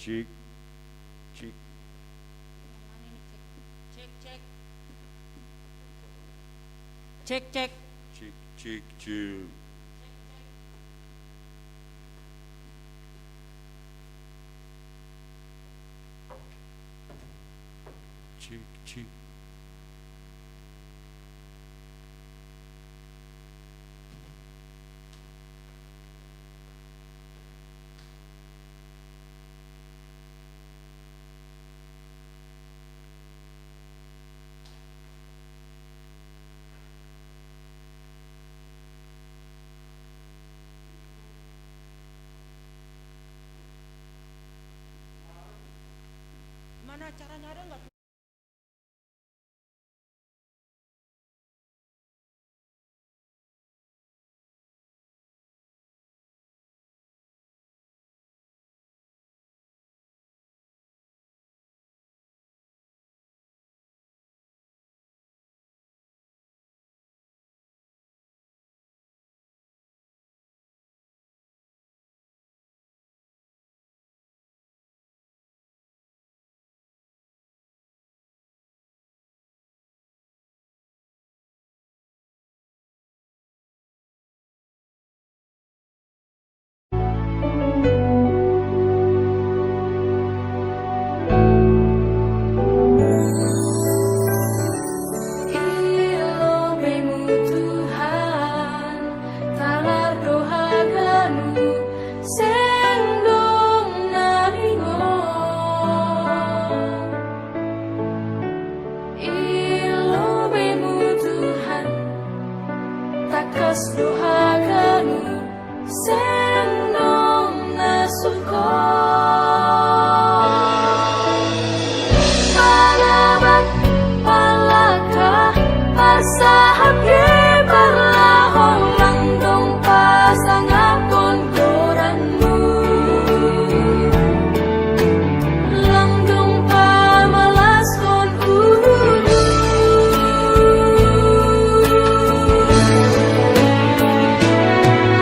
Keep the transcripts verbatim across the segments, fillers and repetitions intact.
Cek, cek. Cek, cek. Cek, cek. Cek, cek, cek. Cek, cek. Gimana caranya, ada nggak? Ilo bemu Tuhan, talar doha ganu, seng dong naringo. Ilo bemu Tuhan, takas doha ganu, seng dong nasuko. Palabat, palaka, pasahap ye parlahon, lang dong pasangapkon goranmu. Lang dong pamalaskon uhurmu.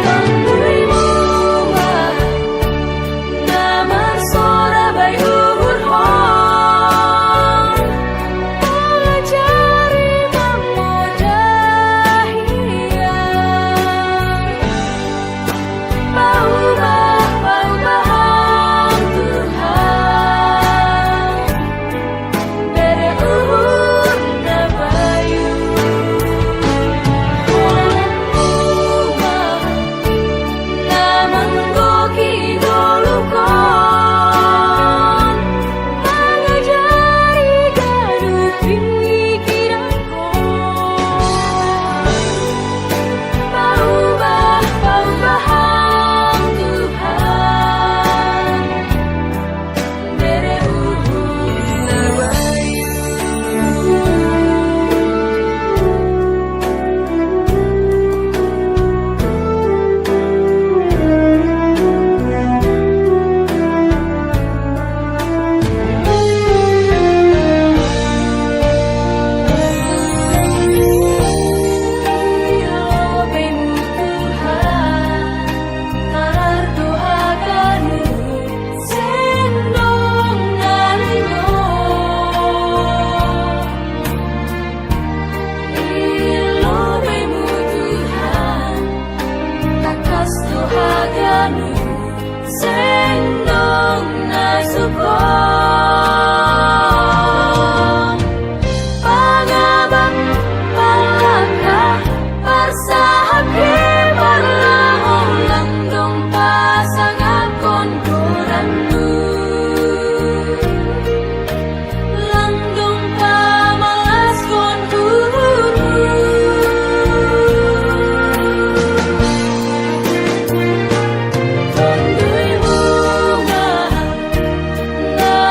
Tanggui muma, na marsoda bai uhurhon, mangajari mamodah Ia. Paubah, paubah Tuhan, bere uhur na bayu. Holan uma na manggoki dolukon, mangajari ganu pinggi kidangkon. Paubah, paubah Tuhan, bere uhur na bayu. Seng dong naringo. Ilo bemu Tuhan, takas doha ganu, seng dong nasuko. Pangabat, palaka, parsahap ye parlahon, lang dong pasangapkon goranmu. Lang dong pamalaskon uhurmu. Tanggui muma, na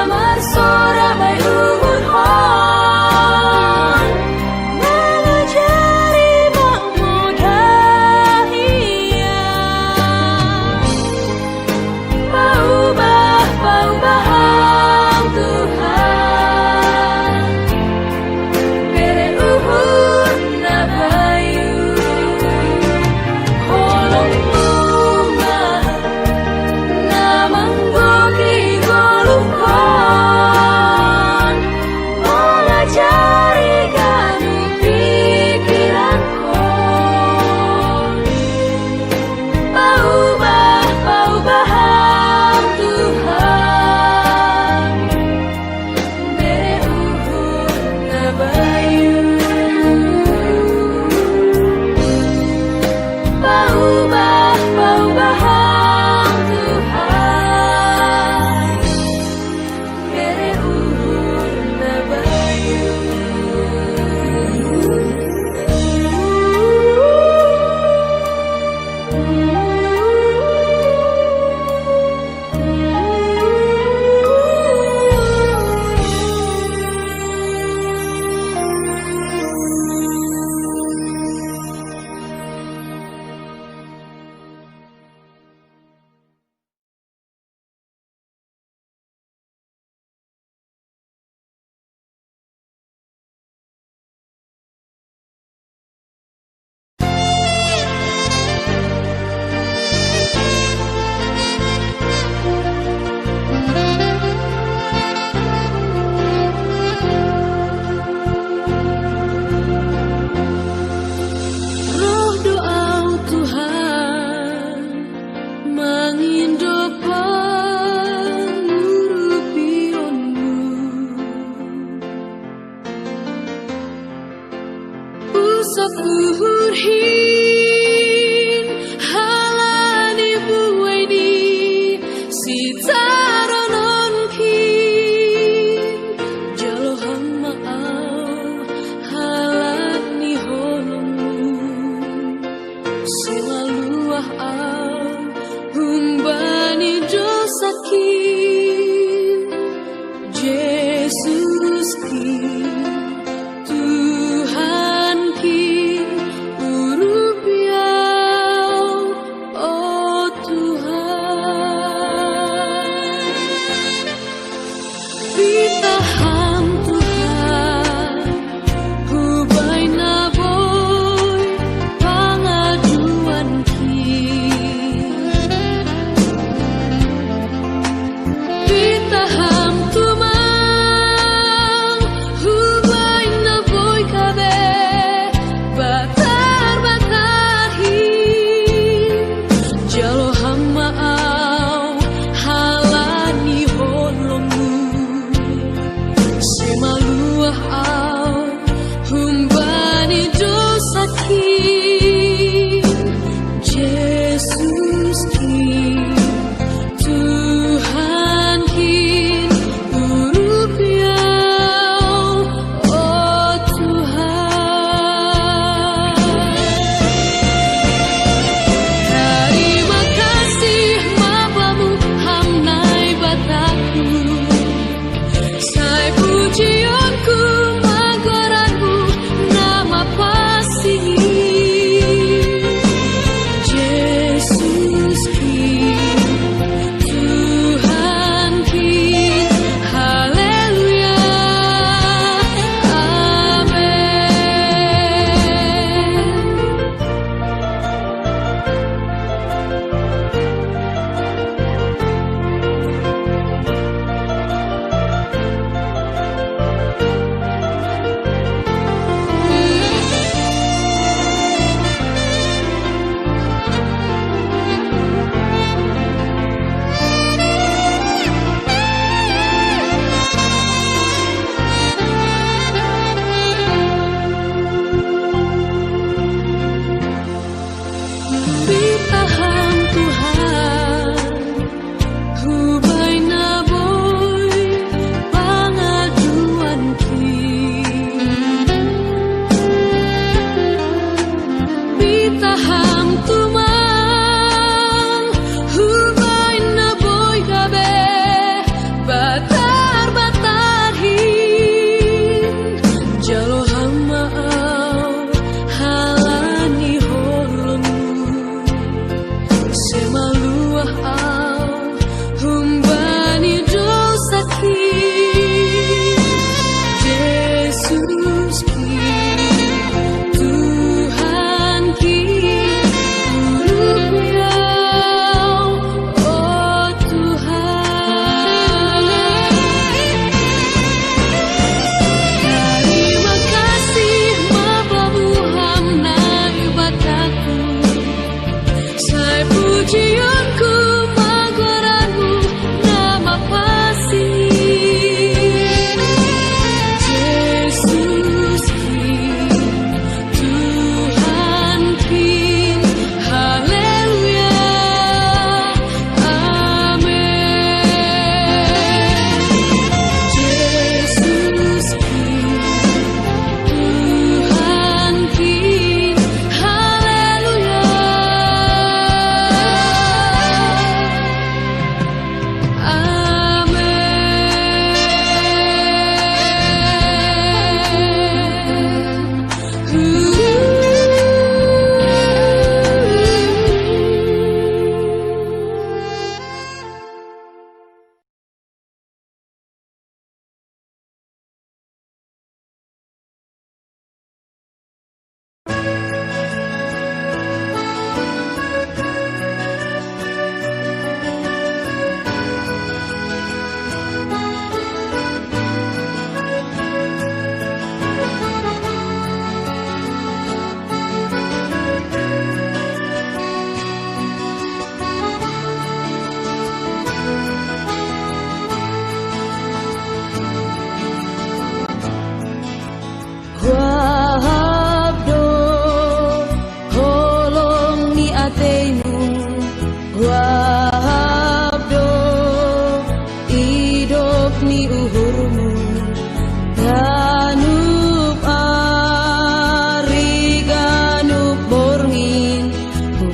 Semaluah au humbani dosakin, Jesuski, Tuhanki, urupi au, oh Tuhan. Pitaham Tuhan, hubaina boi pangaduanki. Pitaham tumang, hubaina boi gabe batar-batar hi. Jalo ham ma au halani holongmu. Semaluah au humbani dosakin, Jesuski, Tuhankin, urupi au, oh Tuhan. Tarima kasih ma bamu, ham Naibataku. Sai pujionku ma goranmu, na mapasingit. Jesuski, Tuhanki, haleluya, amen. Pitaham Tuhan, hubaina boi pangaduanki. Pitaham tumang, hubaina boi gabe batar-batar hi. Jalo ham ma au halani holongmu. Semaluah au humbani dosakin, Jesuski, Tuhanki, urupi au, oh Tuhan. Tarima kasih ma bamu, ham Naibataku. Sai pujionku ma goranmu, na mapasingit. Jesuski, Tuhanki, haleluya, amen. Jesuski, Tuhanki, haleluya.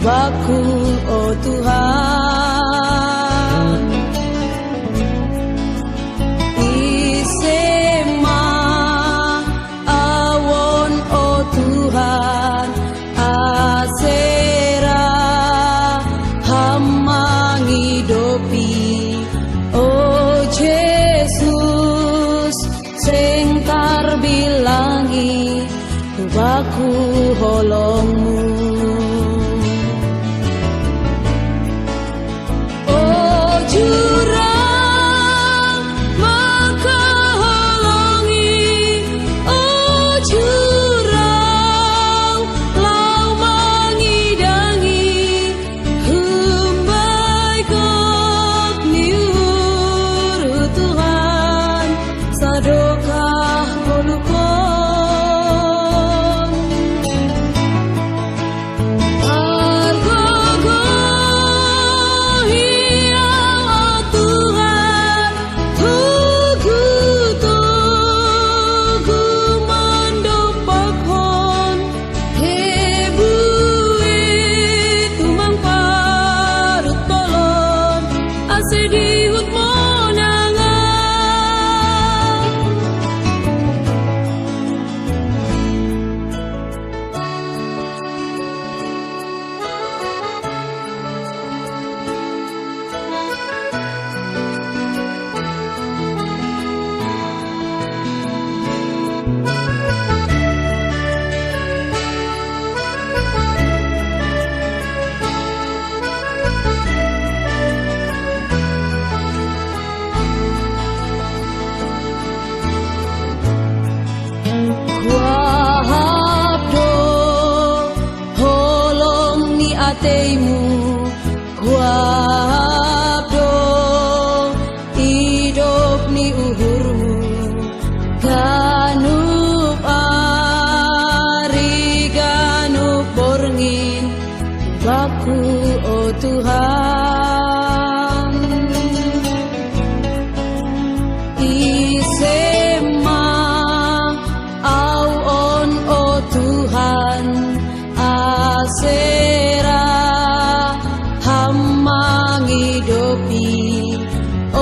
Baku, o Tuhan, ise ma awon, o Tuhan, asera ham mangidopi, o Jesus, seng tarbilangi baku holongmu. O Jurang, maka holongi, o Jurang, lau mangidangi, humbai kop niur Tuhan, sadokah golukon. Argogo hiau, o Tuhan, tugu-tugu mandopakhon, hebue tumang parut tolon, ase dihut monangan. Kuahap do holong ni ateimu, kuahap do idop ni uhurmu, ganup ari, ganup borngin, baku, o Tuhan. Ise ma awon, o Tuhan, asera ham mangidopi, o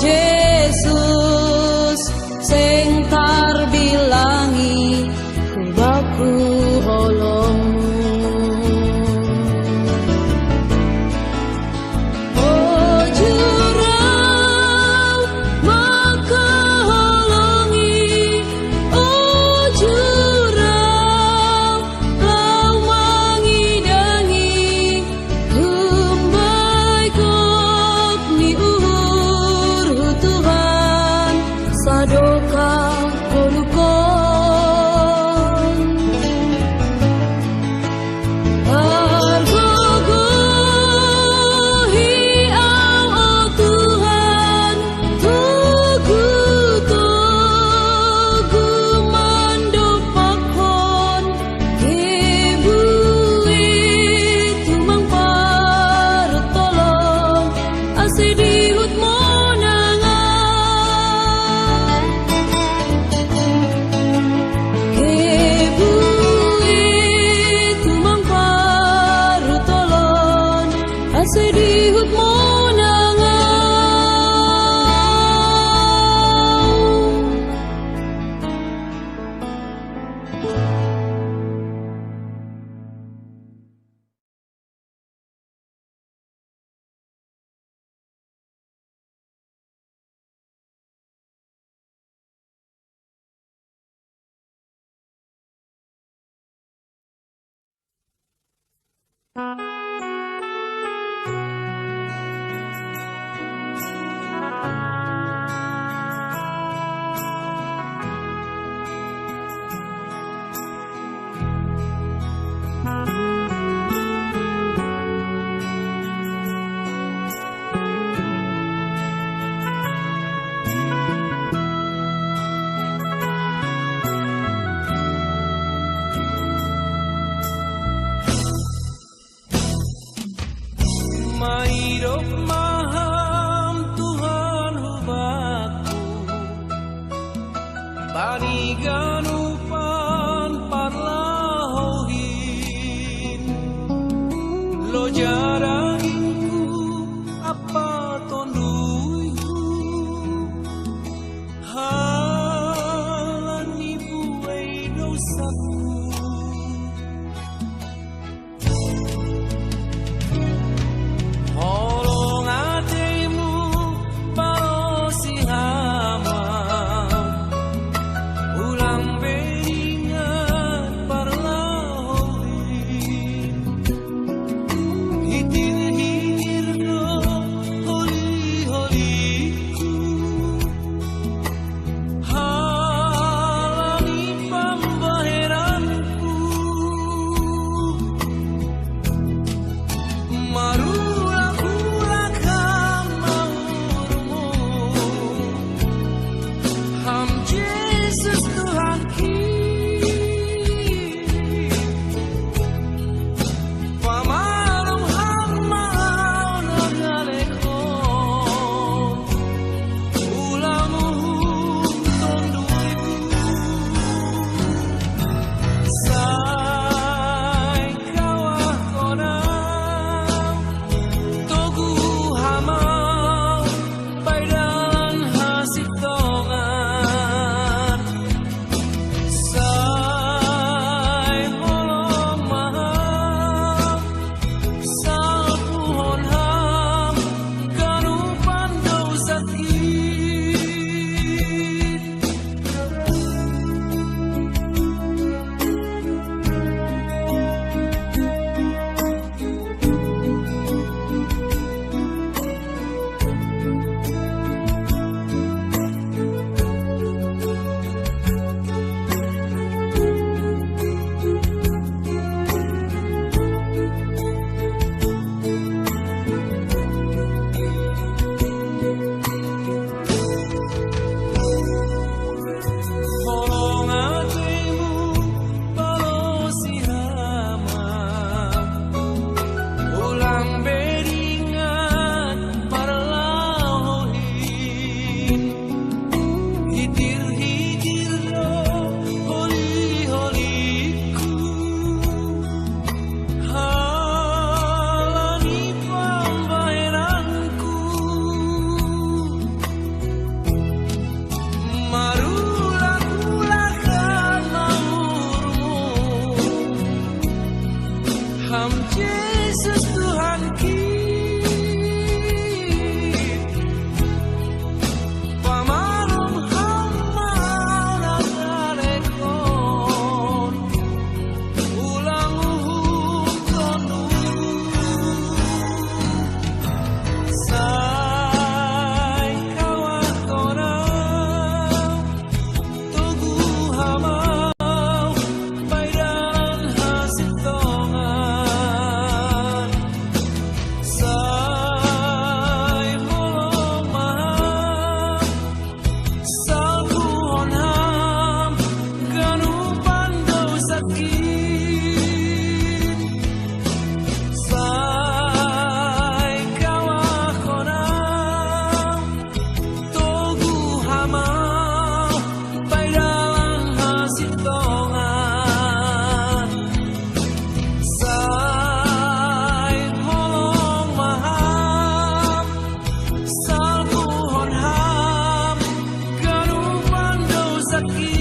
Jesus, seng tarbilangi, baku holongmu. O Jurang, maka holongi, o Jurang, lau mangidangi, humbai kop ni uhur Tuhan, sadokah golukon. Argogo hiau, o Tuhan, tugu-tugu mandopakhon, hebue tumang parut tolon, ase dihut monangan. Hebue tumang parut tolon, ase dihut monangan. Mairop maham Tuhan hubaku, bani ganupan parlahouhin. Loja dagingku, apa tonduiku, halani buai dosaku. Holong ateimu, palosi hamau, ulang beringat parlahori. Hitir-hitir do holi-holiku, halani pambaheranku. Marulak-ulak ham maurmu, ham Jesus Tuhan ki. Pamalum ham mahau na galekon, ulang uhum tonduiku. Sai kawah konau, toguh hamau, pai dalan hasitongan. Sai holong maham, salpuhon ham ganupan dosakin. Holong ateimu, palosi hamau, ulang beringat parlahohin. Hitir-hitir do holi-holiku, halani pambaheranku. Marulak-ulak ham maurmu, ham Jesus Tuhan ki. Pamalum ham mahau na galekon, ulang uhum tonduiku. Sai kawah konau, toguh hamau, pai dalan hasitongan. Sai holong maham, salpuhon ham ganupan dosakin. Sai kawah konau, toguh hamau, pai dalan hasitongan. Sai holong maham, salpuhon ham ganupan dosakin.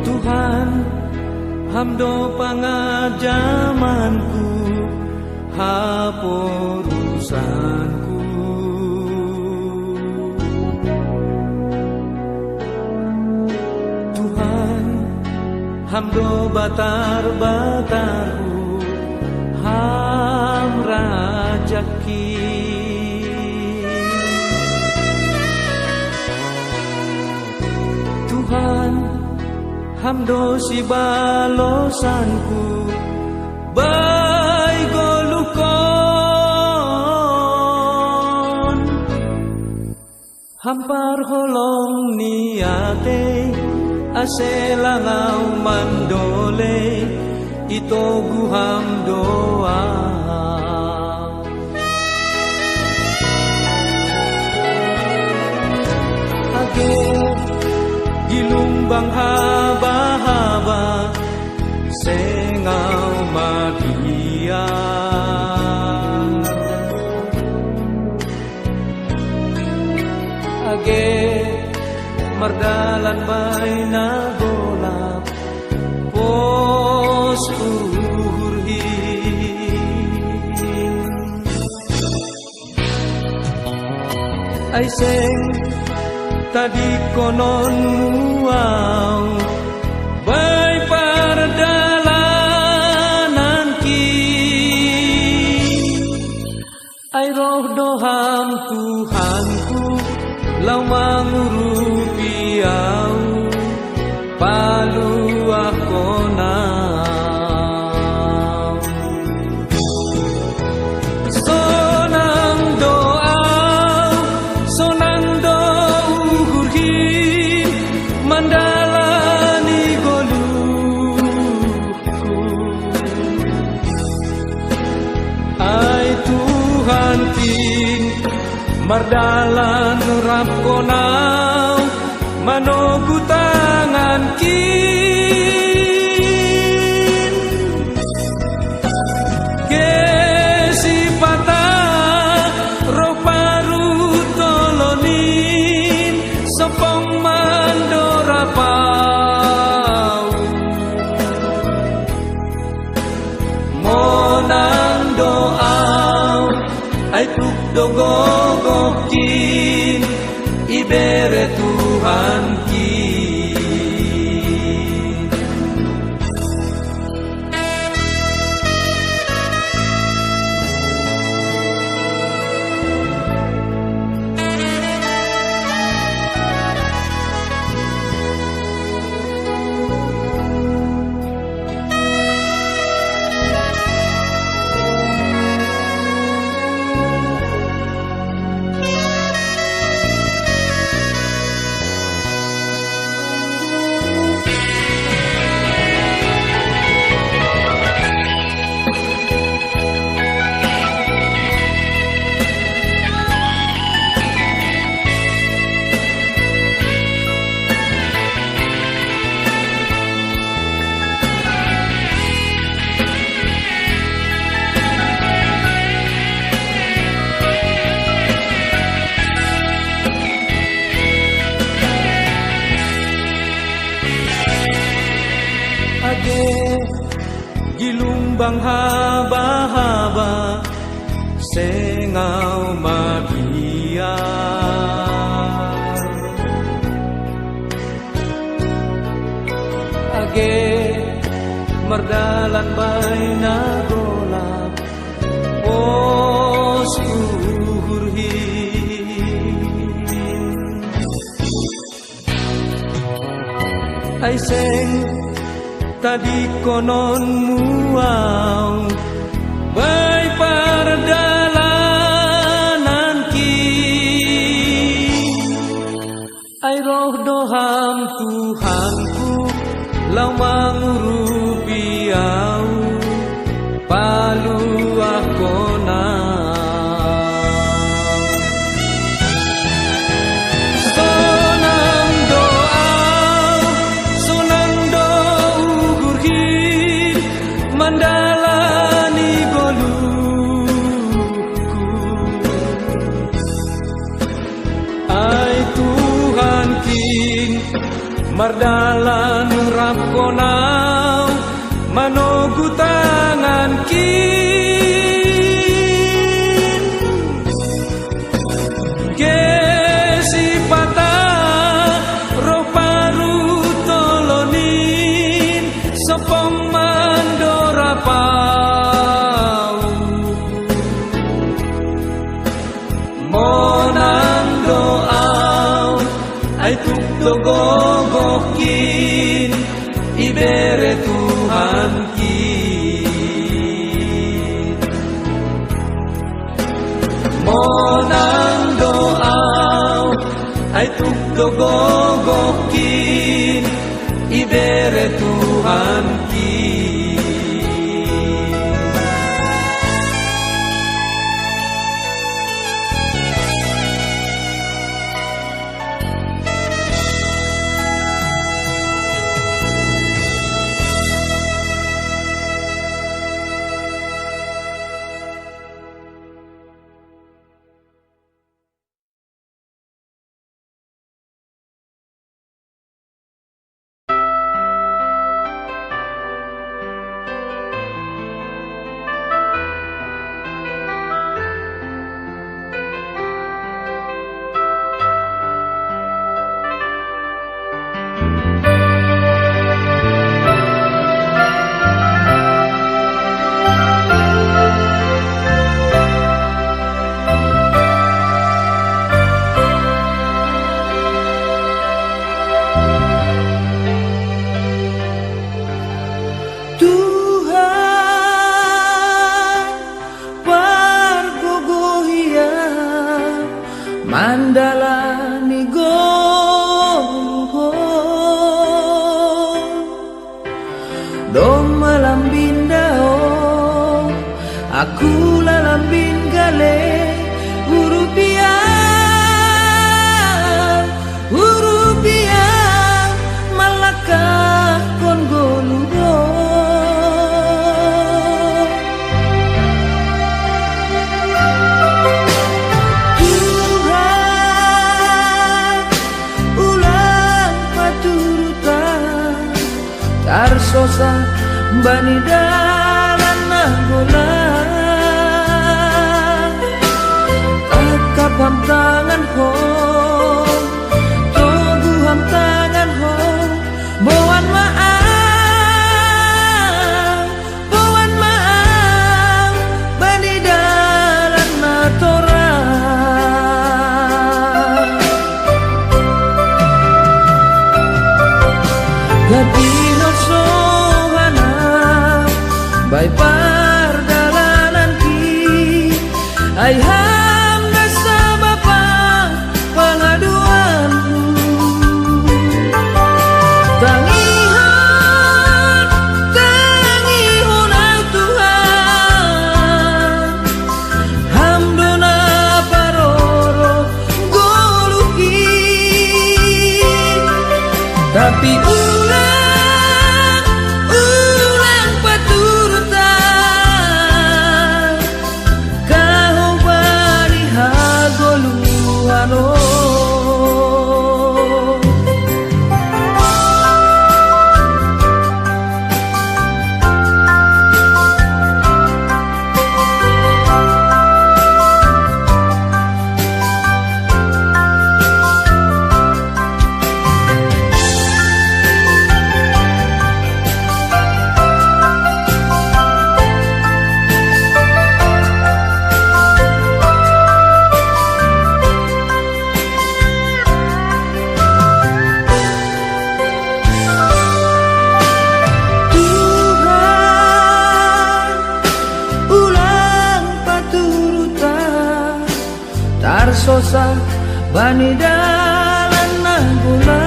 Tuhan, ham do pangajamanku, haporusanku. Ham do batar-batarhu, ham rajakki. Tuhan, ham do sibalosanku, bai goluhkon. Ham parholong ni atei, ase lang au mandolei, itogu ham do au. Age gilumbang haba-haba, seng au mabiar. Age mardalan bahen na golap, pos uhurhi. Ai seng tadingkononmu au, bai pardalanankin. Ai roh do ham Tuhanku, laho mangurupi au, paluahkon au. Sonang do au, sonang do uhurhi, mandalani goluh. Ai Tuhankin, mardalan rap Ho nau manogu tangankin. Ge sipata roh paruntolon in, sompong mandorab au. Monang do au, ai tuk do gogohkin, ibere Tuhankin. Age gilumbang haba-haba, seng au mabiar. Age mardalan bahen na golap, pos uhurhin. Ai seng tadingkononmu au, bai pardalanankin. Ai roh do ham Tuhanku, laho mangurupi au, paluahkon au. Sonang do au, sonang do uhurhin, mandalani goluhku. Ai Tuhankin, mardalan rap Ho nau manogu tangankin. Ge sipata roh paruntolon in, Togogohkin ibere Tuhanki. Tuhan, pargogoh ia mandalani goluhon. Domma lambin dao, aku lalambin gale, urupiang, urupiang, malakahkon goluhon. Tuhan, ulang paturuta, tarsosa bani dalan na gola. Tangkap ham tangan ho, toguh ham tangan ho, boan ma au, boan ma au bani dalan na torang. Gati ho sohana bai pardalananki, ai ham da sabapa pangaduanku. Tangihon, tangihon au Tuhan, ham do na parorot goluhki. Tapi ulang, ulang paturuta, kahobani hagoluhan on. Tuhan, ulang paturuta, tarsosa bani dalan na gola.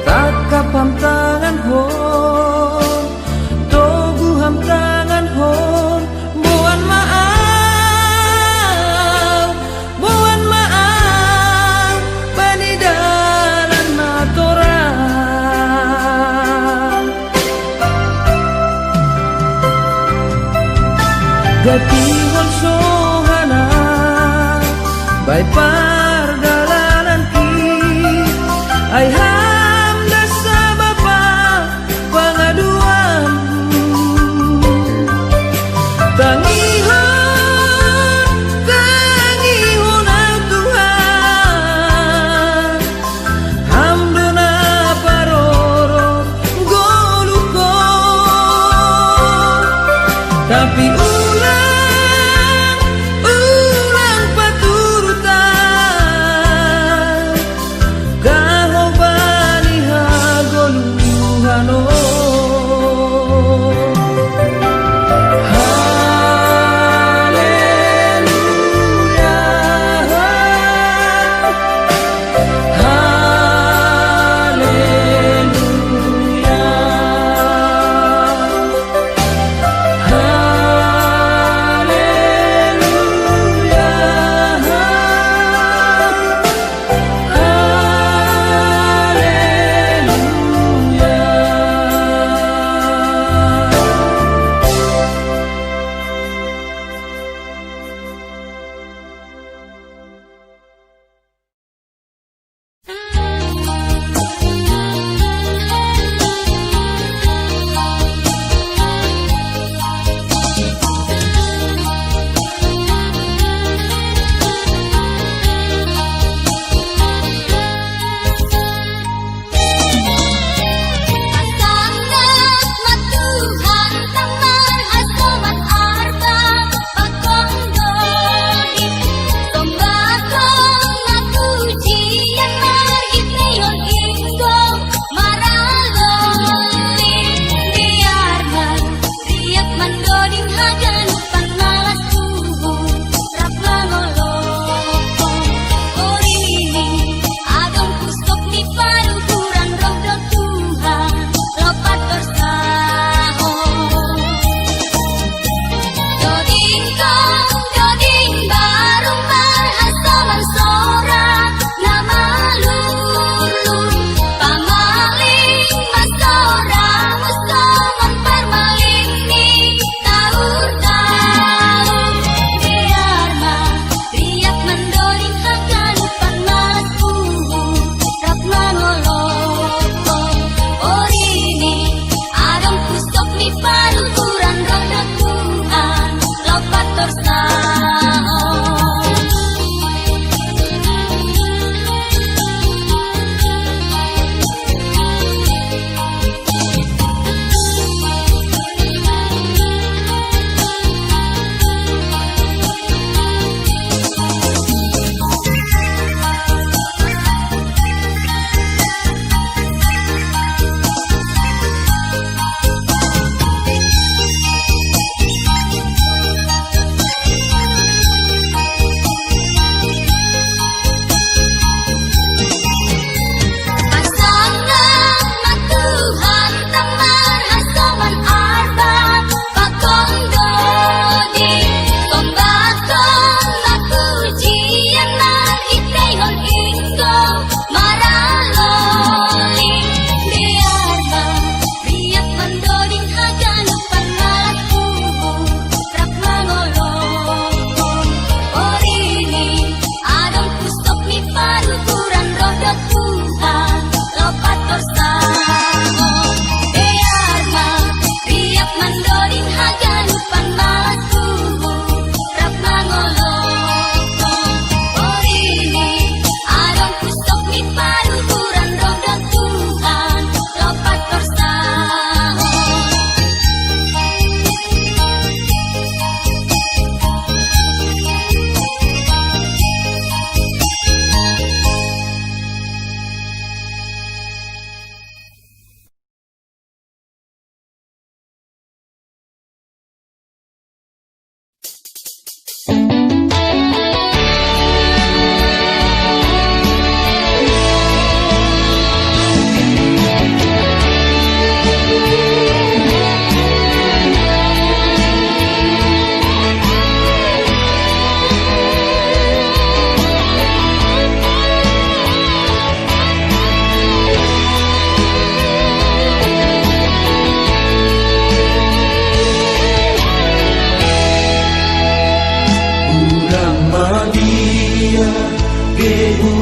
Tangkap ham tangan ho, toguh ham tangan ho, boan ma au, boan ma au bani dalan na torang. Gati ho sohana bai pardalananki, ai ham da sabapa pangaduanku. Tangihon, tangihon au Tuhan, ham do na parorot goluhkon. Tapi ulang, ulang paturuta,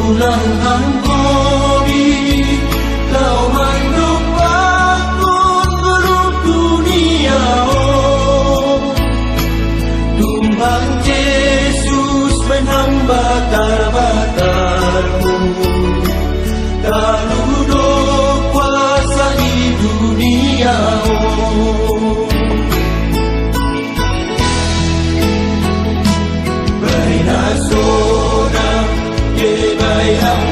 Ulang angkobi lau mandok pakon belum dunia o. Tuhan Yesus menambah kabatarmu. Kalu do kuasa di dunia o. Baina soda, kebayang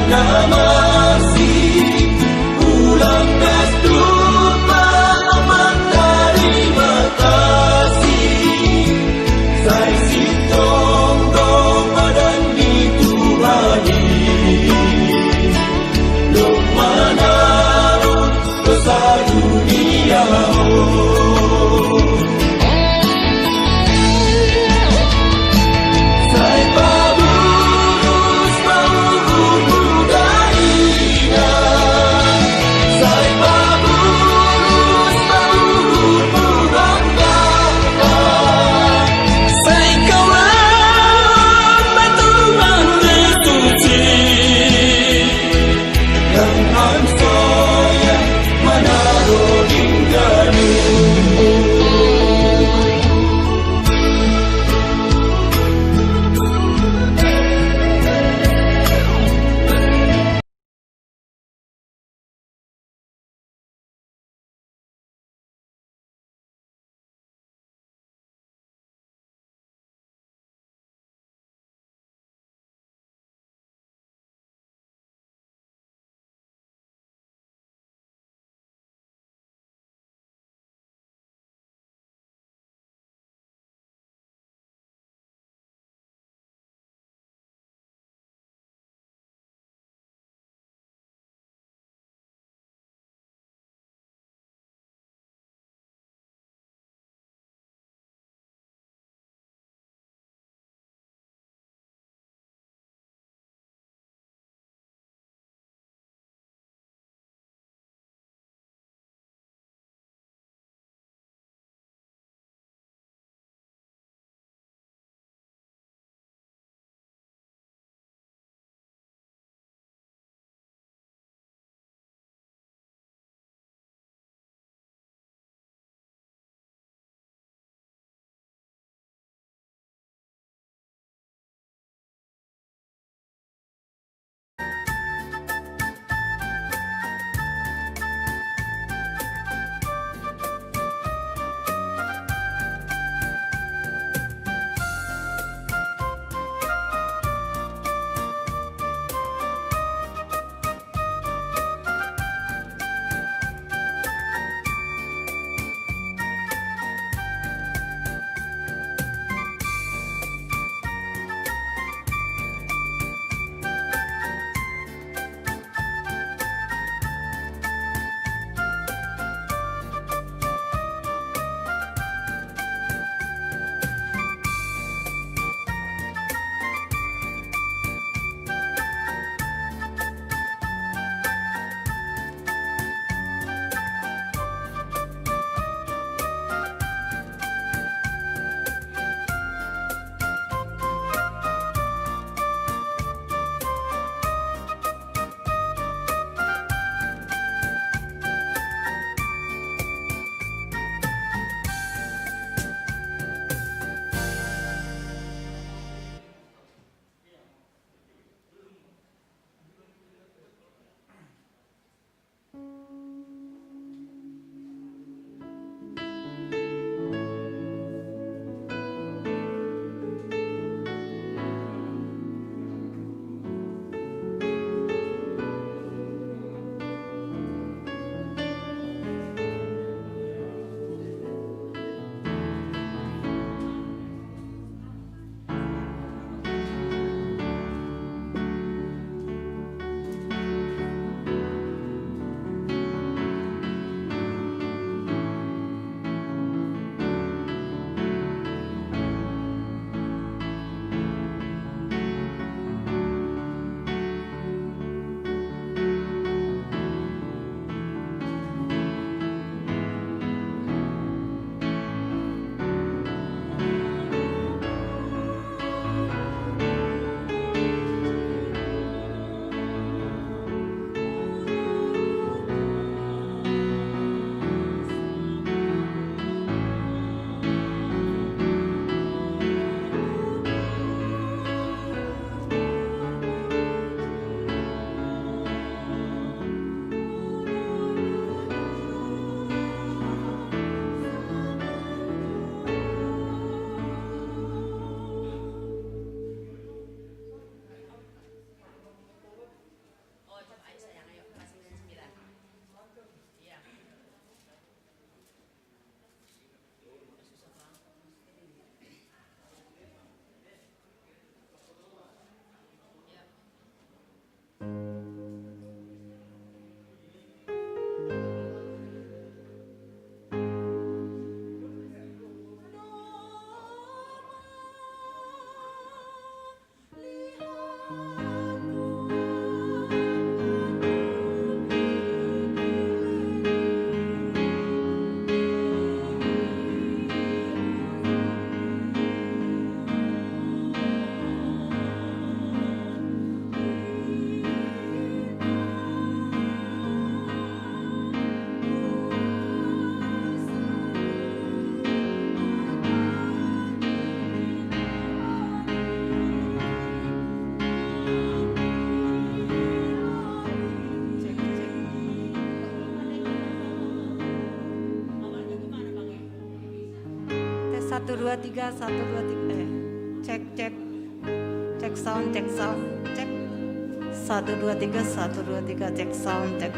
Tes satu dua tiga, satu dua tiga. Eh, cek, cek. Cek sound, cek sound, cek. Satu dua tiga, satu dua tiga, cek sound, cek.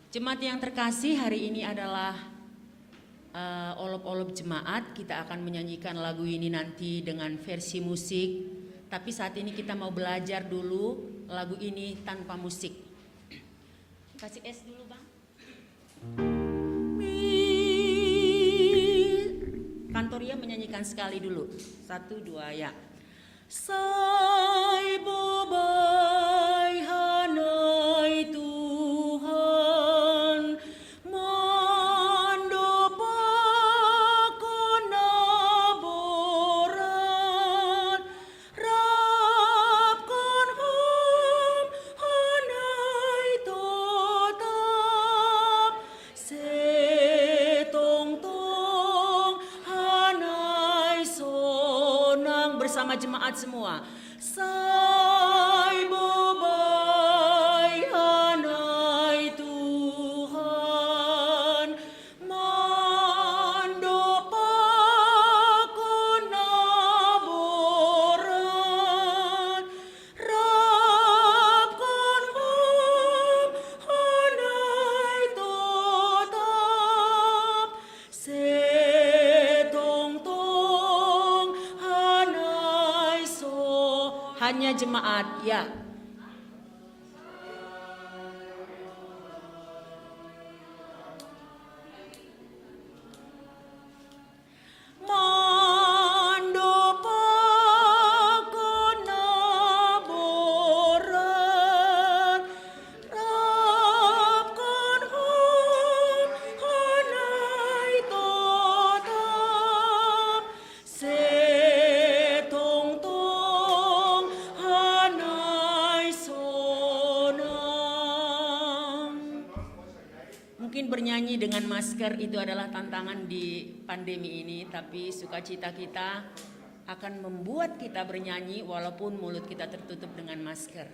Jemaat yang terkasih, hari ini adalah eh, olop-olop jemaat. Kita akan menyanyikan lagu ini nanti dengan versi musik. Tapi saat ini kita mau belajar dulu lagu ini tanpa musik. Kasih es dulu, Bang. Kantoria menyanyikan sekali dulu. Satu, dua, ya. Sai bobai hanai Tuhan, mandopako na borat, rapkon ham hanai totap, setongtong hanai sonang. Bersama jemaat semua. Sai bobai hanai Tuhan, mandopako na borat, rapkon ham hanai totap, setongtong hanai so. Hanya jemaat, ya. Mandopako na borat, rapkon ham hanai totap, setongtong hanai sonang. Mungkin bernyanyi dengan masker itu adalah tantangan di pandemi ini, tapi sukacita kita akan membuat kita bernyanyi walaupun mulut kita tertutup dengan masker.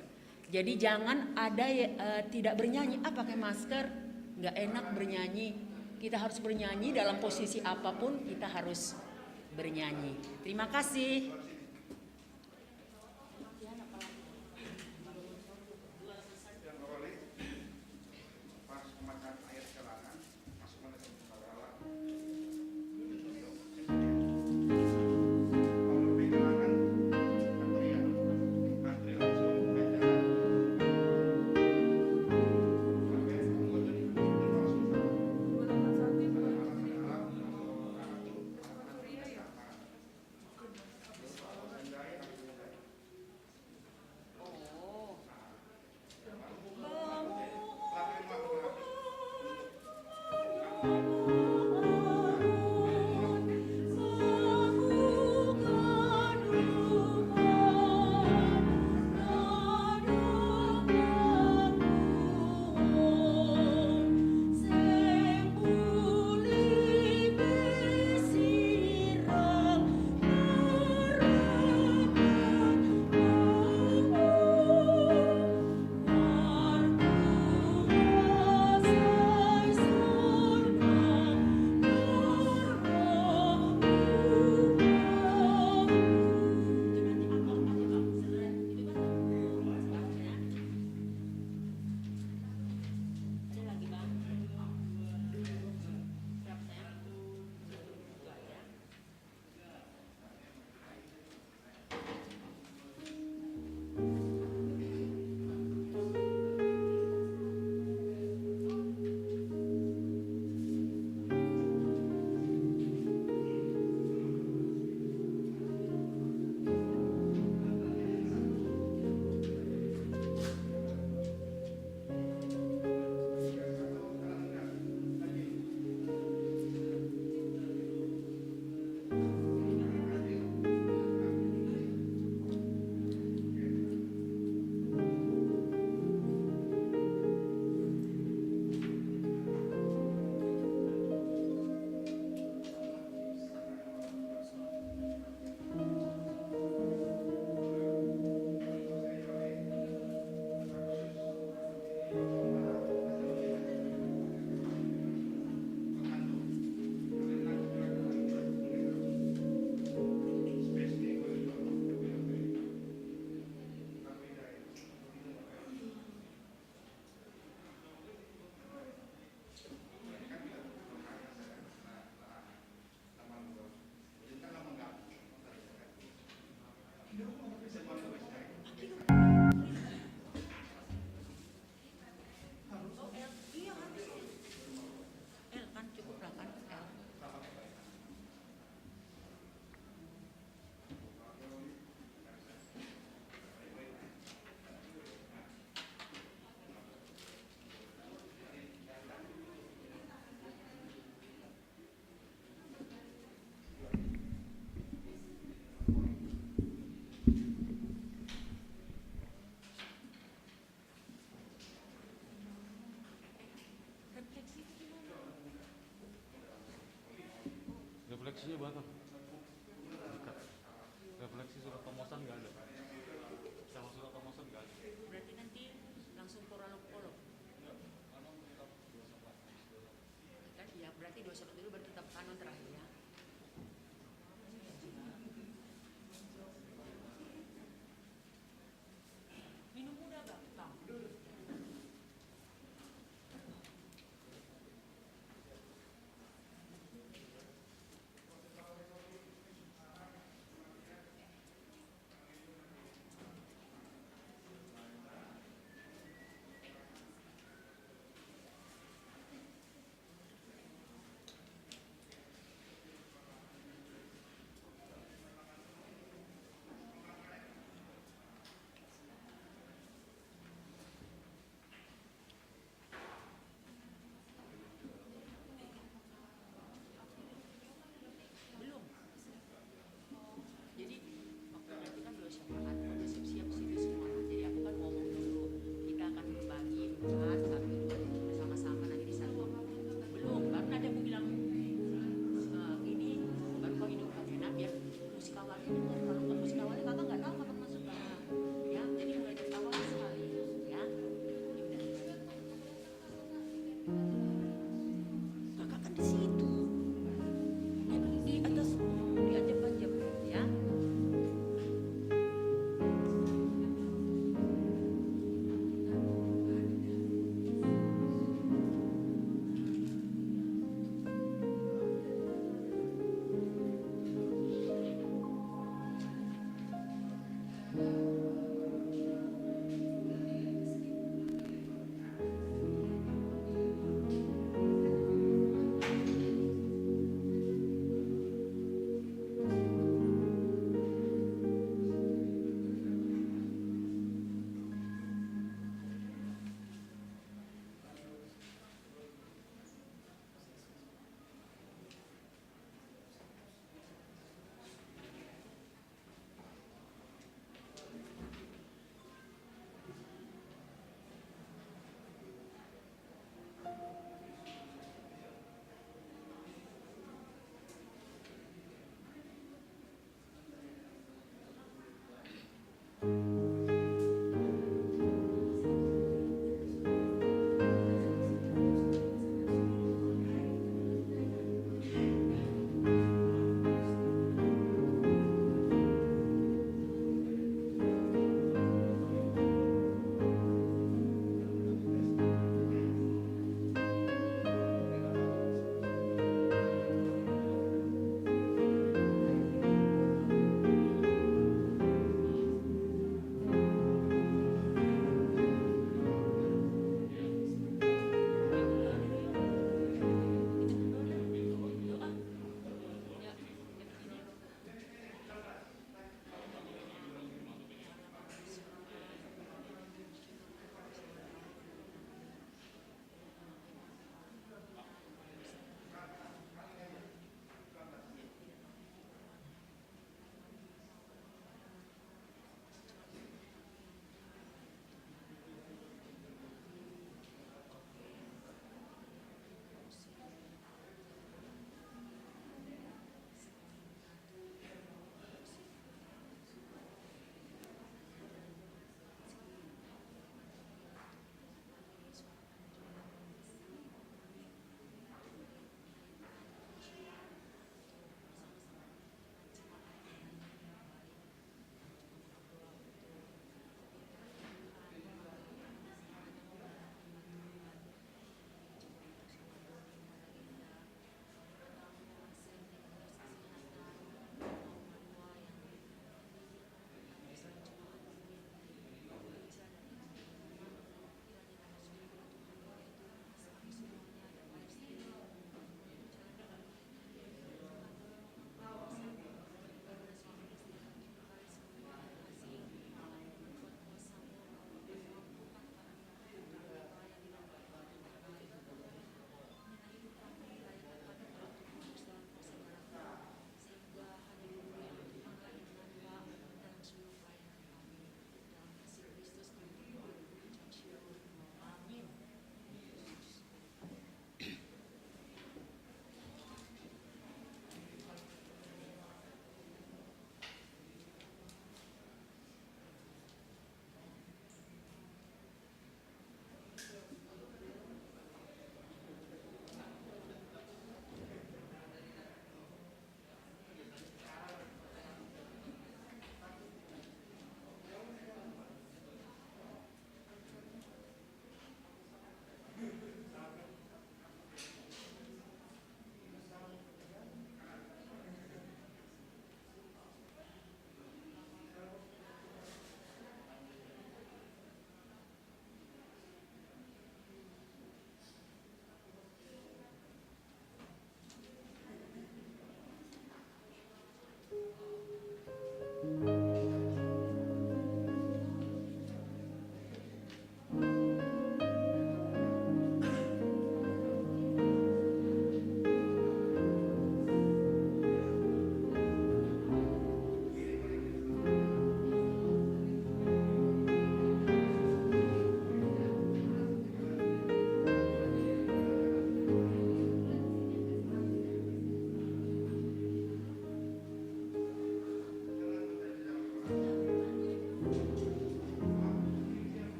Jadi jangan ada ya, eh, tidak bernyanyi, ah, pakai masker, nggak enak bernyanyi. Kita harus bernyanyi dalam posisi apapun, kita harus bernyanyi. Terima kasih. Iya, Bapak. Dekat. Refleksi surat tomosan nggak ada. Sama surat tomosan nggak ada. Berarti nanti langsung poralok-polok. Kan, ya, berarti dua surat dulu, baru kita kanon terakhir, ya. Minum udah, Bang? Bang.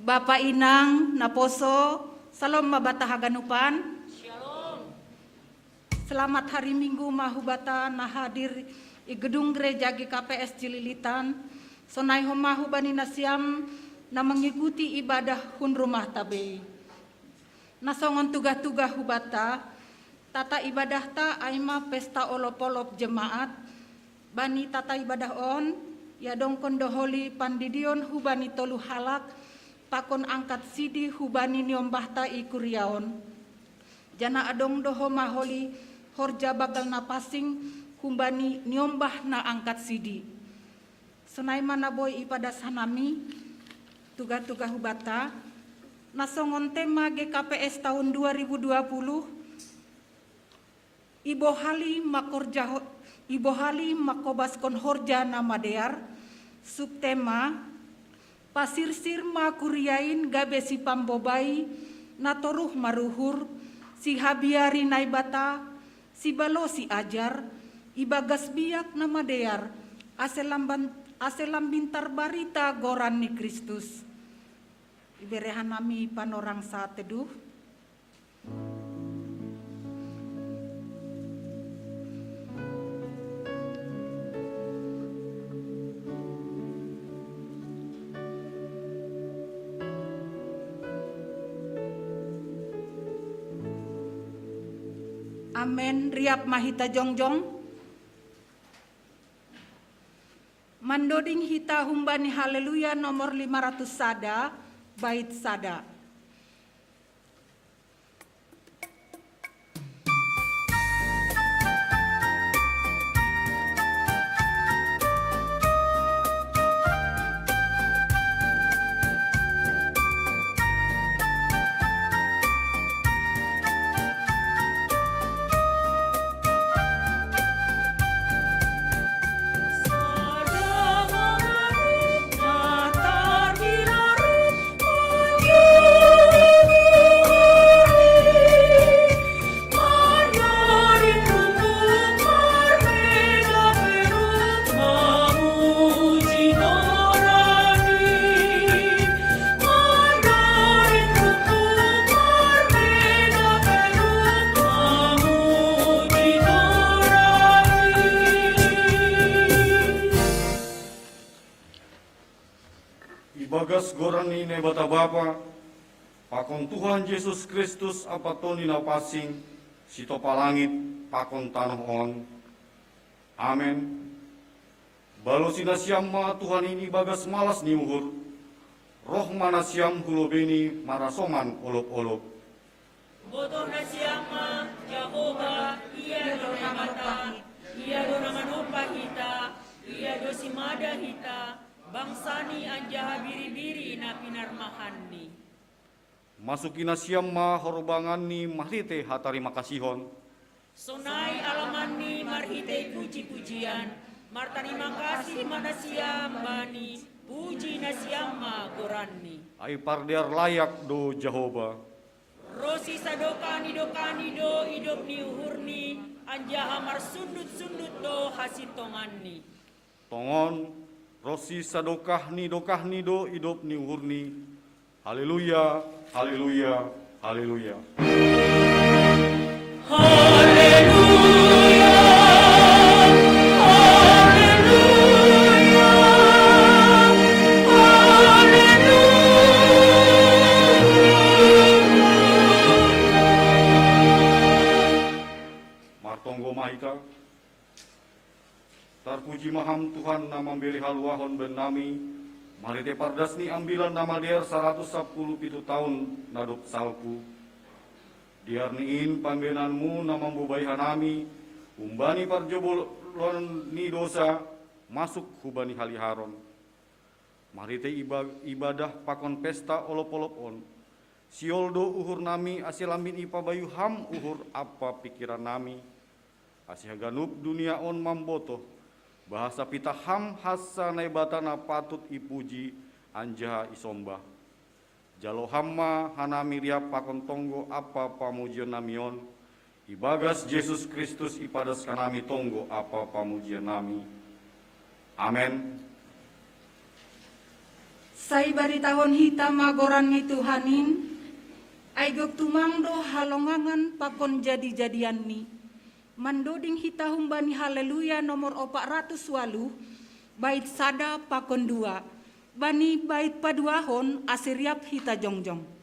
Bapa inang naposo, salom ma banta haganupan. Shalom. Selamat hari Minggu ma hubanta na hadir i gedung gereja G K P S Cililitan. Sonai homa hubani nasiam na mengikuti ibadah hun rumah tabei. Na songon tuga-tuga hubanta, tata ibadahta ai ma pesta olop-olop jemaat. Bani tata ibadah on, iadongkon do holi pandidion hubani tolu halak, pakon angkat sidi hubani niombahta i kuria on. Jana adong do homa holi horja bagal na pansing hubani niombah na angkat sidi. Sonai ma na boi ipadas hanami, tuga-tuga hubanta, na songon tema G K P S tahun dua ribu dua puluh, ibohali mangkorja ho-, ibohali mangkobaskon horja na madear, subtema, pasirsir ma kuria in gabe sipambobai, na toruh maruhur, sihabiari Naibata, sibalo siajar, ibagas biak na madear, ase lamban-, ase lambin tarbarita goran ni Kristus. Ibere hanami panorang sateduh. Amen. Riap ma hita jongjong. Mandoding hita humbani Haleluya nomor lima ratus sada, bait sada. Ibagas goran ni Naibata Bapa, pakon Tuhan Jesus Kristus ampa Tondi na Pansing, sitopa langit pakon tanoh on. Amen. Balosi nasiam ma Tuhan i ibagas malas ni uhur, roh ma nasiam hu lobeini marasoman olop-olop. Botoh nasiam ma, Jahowa, ia do Naibata, ia do na manompa hita, ia do simada hita, bangsani anjaha biri-biri na pinarmahanni. Masuki nasiam ma horbanganni marhitei hatarimakasihon. Sonai alamanni marhitei puji-pujian, martarima kasih ma nasiam Bani, puji nasiam ma goranni. Ai pardear layak do Jahowa. Ronsi sadokah ni dokahni do idop ni uhurni, anjaha marsundut-sundut do hasintonganni. Tongon, ronsi sadokah ni dokahni do idop ni uhurni. Haleluya, haleluya, haleluya. Haleluya, haleluya, haleluya. Martonggo ma hita. Tarpuji ma Ham Tuhan na mambere haluahon bannami, marhitei pardas ni Ambilan Namadear saratus sampulu pitu taon na dob salpu. Dear ni in pambahenanmu na mambobai hanami, humbani parjobolon ni dosa, masuk hubani haliaron. Marhitei iba-, ibadah pakon pesta olop-olop on, sihol do uhurnami ase lambin ipabayu Ham uhur ampa pingkirannami, ase haganup dunia on mambotoh, bahasa pitah Ham hansa Naibata na patut ipuji anjaha isombah. Jalo Ham ma hanami riap pakon tonggo ampa pamujionnami on, ibagas Jesus Kristus ipadas hanami tonggo ampa pamujionnami. Amen. Sai baritahon hita ma goran ni Tuhan in, ai gok tumang do halongangan pakon jadi-jadianni. Mandoding hita humbani Haleluya nomor opat ratus waluh, bait sada pakon dua. Bani bait paduahon ase riap hita jongjong.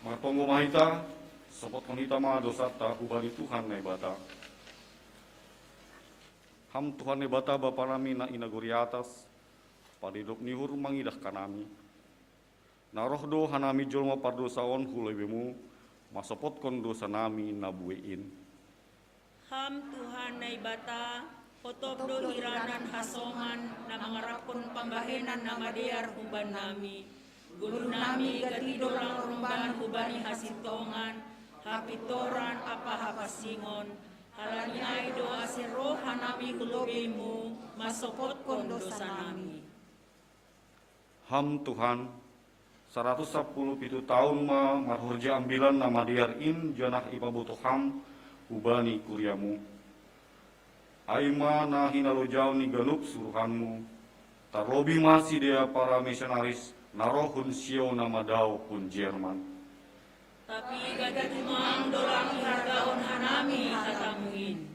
Martonggo ma hita, sopotkon hita ma dosanta hubani Tuhan Naibata. Ham Tuhan Naibata Bapa nami na i nagori atas, padidop ni uhur mangidah hanami. Na roh do hanami jolma pardosa on hu lobeimu, masopotkon dosa nami na buei in. Ham Tuhan Naibata, hotop do hiranan hasoman na mangarapkon pambahenan na madear humban nami. Goluh nami gati do lang romban hubani hasintongan, hapintoran ampa hapansingon. Halani ai do ase roh hanami hu lobeimu, masopotkon dosa nami. Ham Tuhan, saratus sampulu pitu taon ma marhorja Ambilan Namadear in janah ipabotoh Ham hubani kuriamu. Ai ma na hinalojaon ni ganup suruhanmu, tarlobih ma sidea para misionaris na roh hun Sio na madao hun Jerman. Tapi gati tumang do lang ihargaon hanami hatamu in.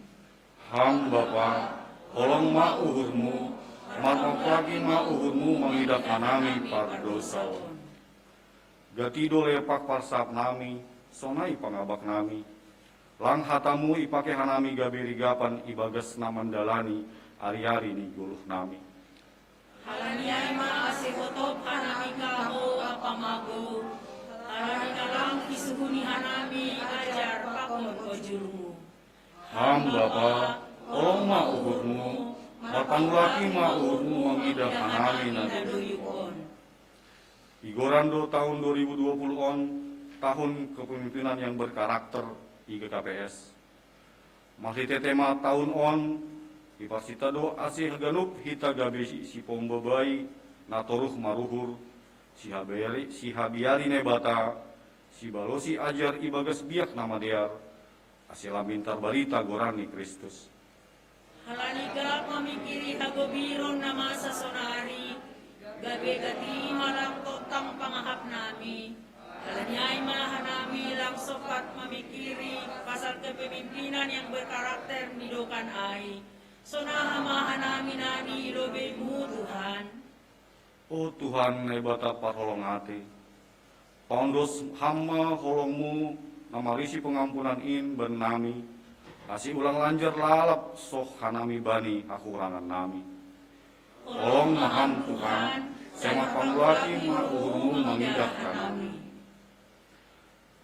Ham Bapa, holong ma uhurmu, marpangkuaki ma uhurmu mangidah hanami pardosaon. Gati do lepak parsahap nami, sonai pangabak nami. Lang hatamu ipake hanami gabe rigapan ibagas na mandalani ari-ari ni goluh nami. Halani ai ma ase hotop hanami kahou ampa magou, halani na lang isuhuni hanami ajar pakon ojurmu. Ham Bapa, holong ma uhurmu, marpangulaki ma uhurmu mangidah hanami na doyuk on. Igoran do taon dua ribu dua puluh on, tahun kepemimpinan yang berkarakter I G K P S. Marhite tema taon on, iparsita do ase haganup hita gabe si, sipombabai, na toruh maruhur, sihabiari, sihabiari Naibata, sibalosi ajar ibagas biak na madear, ase lam mintar barita goran ni Kristus. Halani gap mamingkiri hagobiron na masa sonari, gabe gati ma lang tongtang pangahap nami. Halani ai ma hanami lang sompat mamingkiri pasal kepemimpinan yang berkarakter ni dokan ai. Sonaha ma hanami nadi i lobeimu, Tuhan. O Tuhan Naibata parholong ate, paondos Ham ma holongmu na marisi pengampunan in bannami, ase ulang lanjar lalap soh hanami bani hahurangan nami. Holong ma Ham Tuhan, sai marpangulaki ma uhurmu mangidah hanami.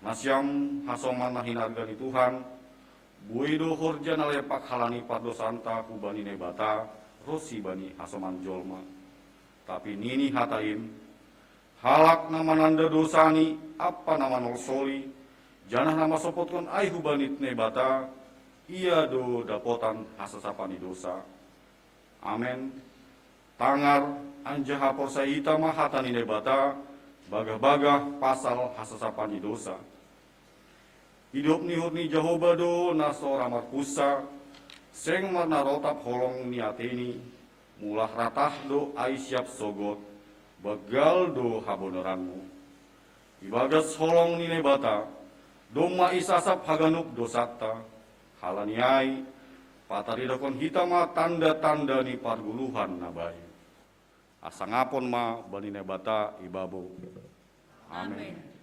Nasiam hasoman na hinarga ni Tuhan, buei do horja na lepak halani pardosanta hubani Naibata, rosi bani hasoman jolma. Tapi nini hata in, halak na mananda dosani, ampa na manolsoli, janah na masopotkon ai hubani Naibata, ia do dapotan hasasapan ni dosa. Amen. Tangar, anjaha porsaya hita ma hata ni Naibata, bagah-bagah pasal hasasapan ni dosa. Idop ni uhur ni Jahowa do na so ra marpunsa, seng marnarotap holong ni ateiNi, mulak ratah do ai siap sogot, banggal do habonaranMu. Ibagas holong ni Naibata, domma isasap haganup dosanta, halani ai, pataridahkon hita ma tanda-tanda ni pargoluhan na bayu. Hasangapon ma bani Naibata ibabo. Amen.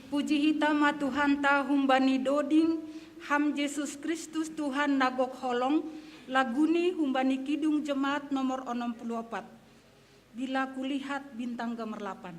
Puji hita ma Tuhanta humbani doding, Ham Jesus Kristus Tuhan na gok holong, laguni humbani Kidung Jemaat nomor onom puluh opat. Bila kulihat bintang gemerlapan.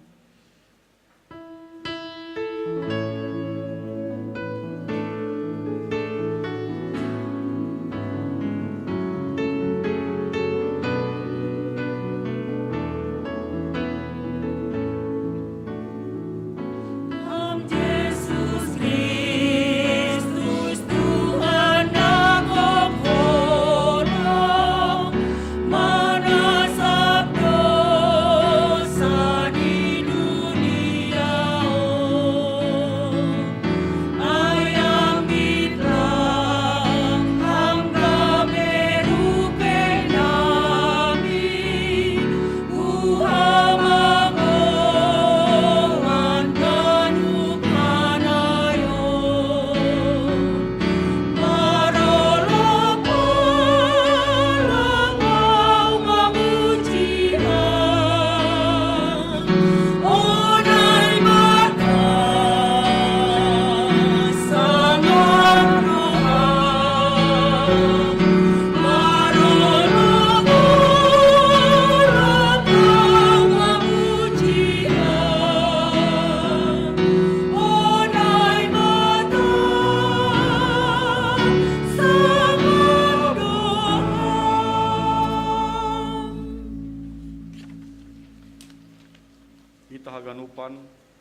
Hita haganupan,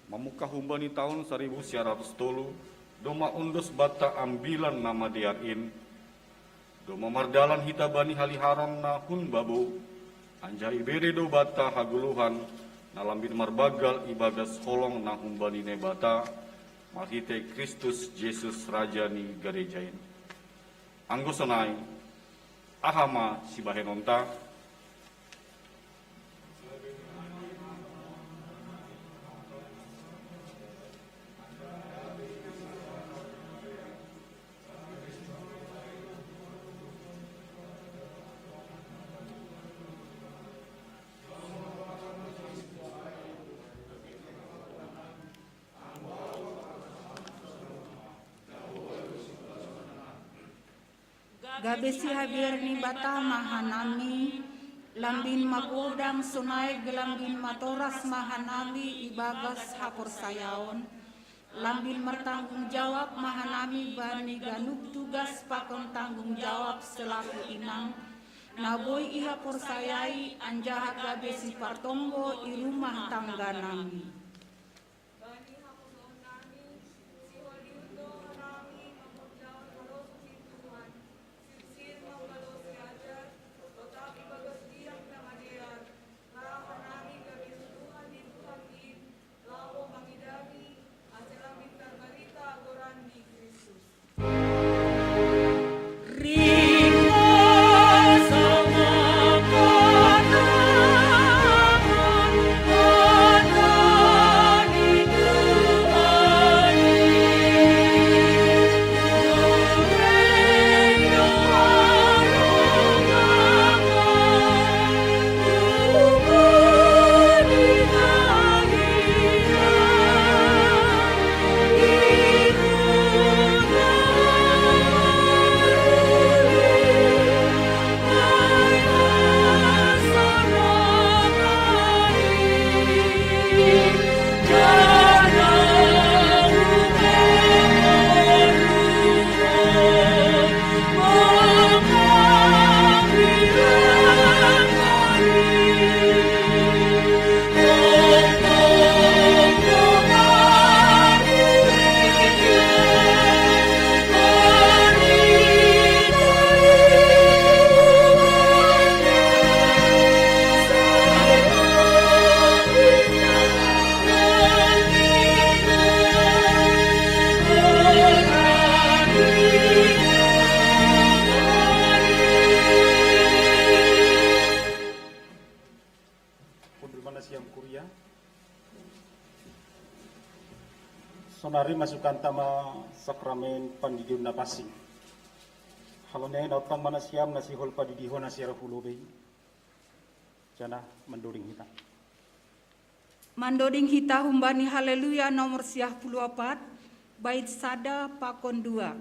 mamungkah humbani taon saribu sia ratus tolu, domma ondos banta ambilan na madear in, domma mardalan hita bani haliharon na hun babo, anjaha ibere do banta hagoluhan, na lambin marbanggal ibagas holong na humbani Naibata, marhitei Kristus Jesus Raja ni gareja in. Anggo sonai, aha ma sibahenonta? Gabe sihabiar ni Naibata ma hanami, lambin magodang sonai gelambin matoras ma hanami ibagas haporsayaon, lambin martanggung jawab ma hanami bani ganup tugas pakon tanggung jawab selaku inang, na boi ihaporsayai anjaha gabe sipartonggo i rumah tangga nami. Bani haporsayaon nami, siholihon do hanami mamorjahon halosup ni Tuhan, sirsir mambalosi ajar, totap ibagas tiang na madear, ra hanami gabe suruhan ni Tuhan in, laho mangidangi, ase lambin tarbarita goran ni Kristus. Masukan ta ma sakramen pandidion na pansing. Halo ni ai na ontang ma nasiam na sihol padidihon na siara hu lobei. Janah mandoding hita. Mandoding hita humbani Haleluya nomor siah puluh opat, bait sada pakon dua.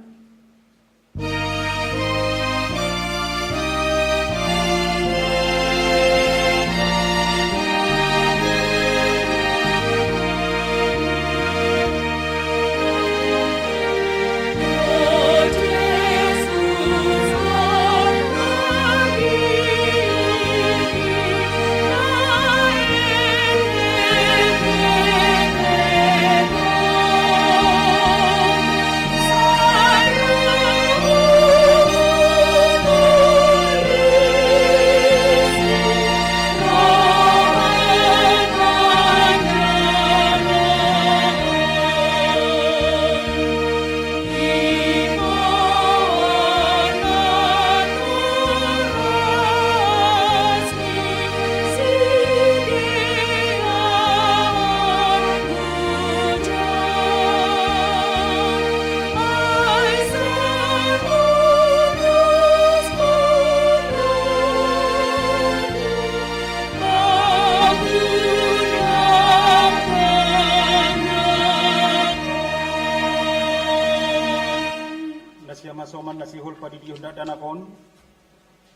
Nasiam hasoman na sihol padidihon dakdanak on,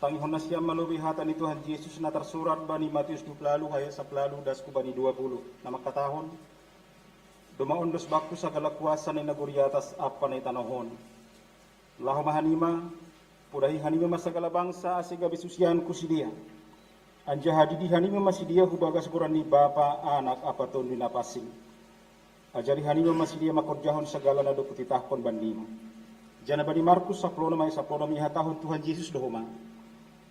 tangihon nasiam ma lobei hata ni Tuhan Jesus na tarsurat bani Matius dua puluh ayat sapuluh das hu bani dua puluh, na mangkatahon: Domma ondos Bakku sagala kuasa na i nagori atas ampa na i tanoh on. Laho ma hanima, podahi hanima ma sagala bangsa ase gabe susianKu sidea. Anjaha didi hanima ma sidea hu bagas goran ni Bapa, Anak ampa Tonduy Napansing. Ajari hanima ma sidea mangkorjahon sagala na dob Hutitahkon bannima. Janah bani Markus saplonom ayat saplonom ihatahon Tuhan Jesus do homa: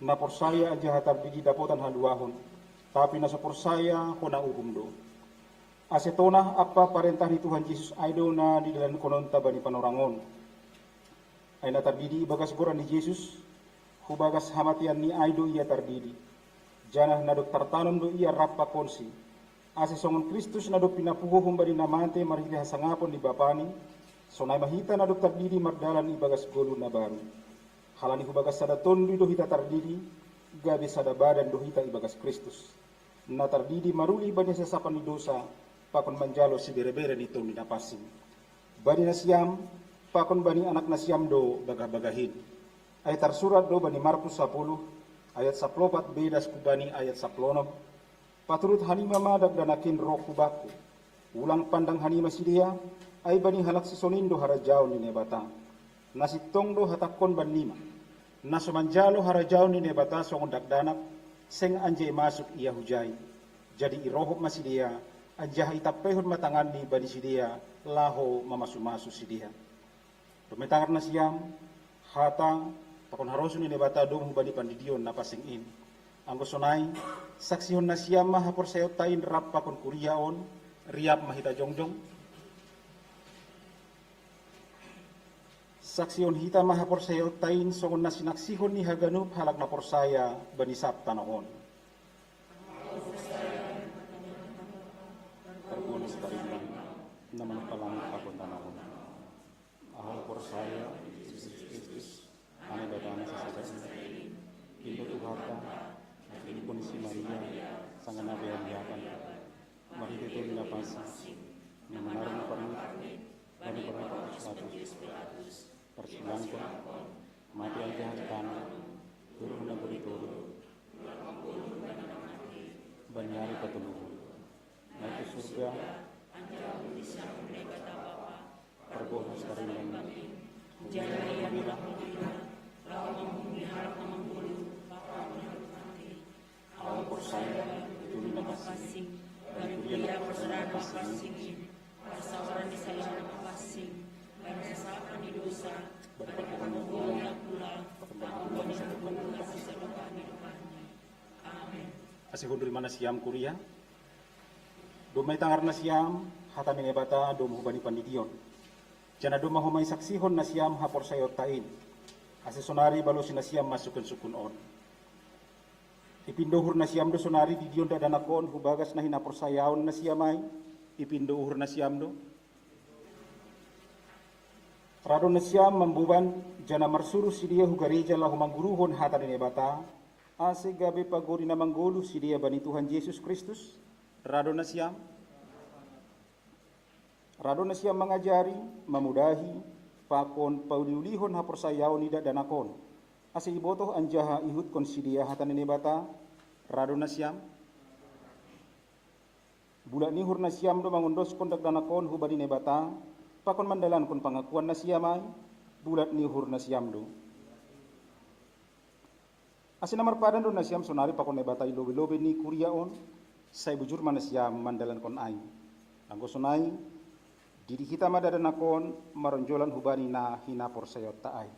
Na porsaya anjaha tardidi dapotan haluahon, tapi na so porsaya hona uhum do. Ase tonah ampa parentah ni Tuhan Jesus ai do na nidalankononta bani panorang on. Ai na tardidi ibagas goran ni Jesus, hu bagas hamateanni ai do ia tardidi, janah na dob tartanom do ia rap pakonsi, ase songon Kristus na dob pinapuho humbani na mate marhitei hasangapon ni Bapani, sonai ma hita na dob tardidi mardalan ibagas goluh na baru. Halani hu bagas sada Tonduy do hita tardidi, gabe sada badan do hita ibagas Kristus, na tardidi maruli bani hasasapan ni dousa, pakon manjalo siberebere ni Tonduy Napansing. Bani nasiam, pakon bani anak nasiam do bagah-bagahin. Ai tarsurat do bani Markus sapuluh, ayat saplopat be das hu bani ayat saplonom: Paturut hanima ma dakdanakin roh hu Bakku. Ulang pandang hanima sidea, ai bani halak sisongon in do harajaon ni Naibata. Na sintong do hatangkon bannima: Na so manjalo harajaon ni Naibata songon dakdanak, seng anjai masuk ia hujai. Jadi irohop ma sidea, anjaha itampeihon ma tanganni bani sidea, laho mamasu-masu sidea. Domma itangar nasiam hata pakon harosuh ni Naibata domu hubani pandidion na pansing in. Anggo sonai, saksihon nasiam ma haporsayaonta in rap pakon kuria on. Riap ma hita jongjong. Saksihon hita ma haporsayaonta in songon na sinaksihon ni haganup halak na porsaya bani sab tanoh on. Parbonas tarimbang na manumpah langit pakon tanoh on. Ahu porsaya Jesus Kristus, Anak Debata na sasada in, pintor Tuhanta, na tinipon ni si Maria, sanga na bean ni apan, marhitei Tonduy Napansing, na manaron na parmit bani parmit Pontius Pilatus, parsilangkon, mate anjaha ditangihon, turun hu nagori Toruh, bani ari patoluhon, naik hu surga, anjaha umur ni si Naibata Bapa, parbonas tarimbang, jala ia mulak hu hira, laho mangumumi halak na mangolu pakon halak mate. Ahu porsaya di Tonduy Napansing, bani kuria na porsada na pansing in, parsaoran ni Naibata na pansing, bani hasasapan ni dousa, bani parpangkomuan ni hulahula, pakon bani hasadok ni hulahula na sisongon i. Amen. Ase hundul ma nasiam kuria. Domma itangar nasiam hata ni Naibata domu hubani pandidion. Janah domma homa isaksihon nasiam haporsayaonta in. Ase sonari balosi nasiam ma sungkun-sungkun on. Ipindo uhur nasiam do sonari didion dakdanak on hu bagas na hinaporsayaon nasiam ai? Ipindo uhur nasiam do? Rado nasiam mamboban, janah marsuru sidea hu gareja laho mangguruhon hata ni Naibata, ase gabe pagori na manggoluh sidea bani Tuhan Jesus Kristus? Rado nasiam? Rado nasiam mangajari, mamudahi, pakon pauliulihon haporsayaon ni dakdanak on, ase ibotoh anjaha ihutkon sidea hata ni Naibata? Rado nasiam? Bulat ni uhur nasiam do mangondoskon dakdanak on hubani Naibata, pakon mandalankon pangakuan nasiam ai? Bulat ni uhur nasiam do. Ase na marpadan do nasiam sonari pakon Naibata i lobei-lobei ni kuria on, sai bujur ma nasiam mandalankon ai. Anggo sonai, didi hita ma dakdanak on maronjolan hubani na hinaporsayaonta ai.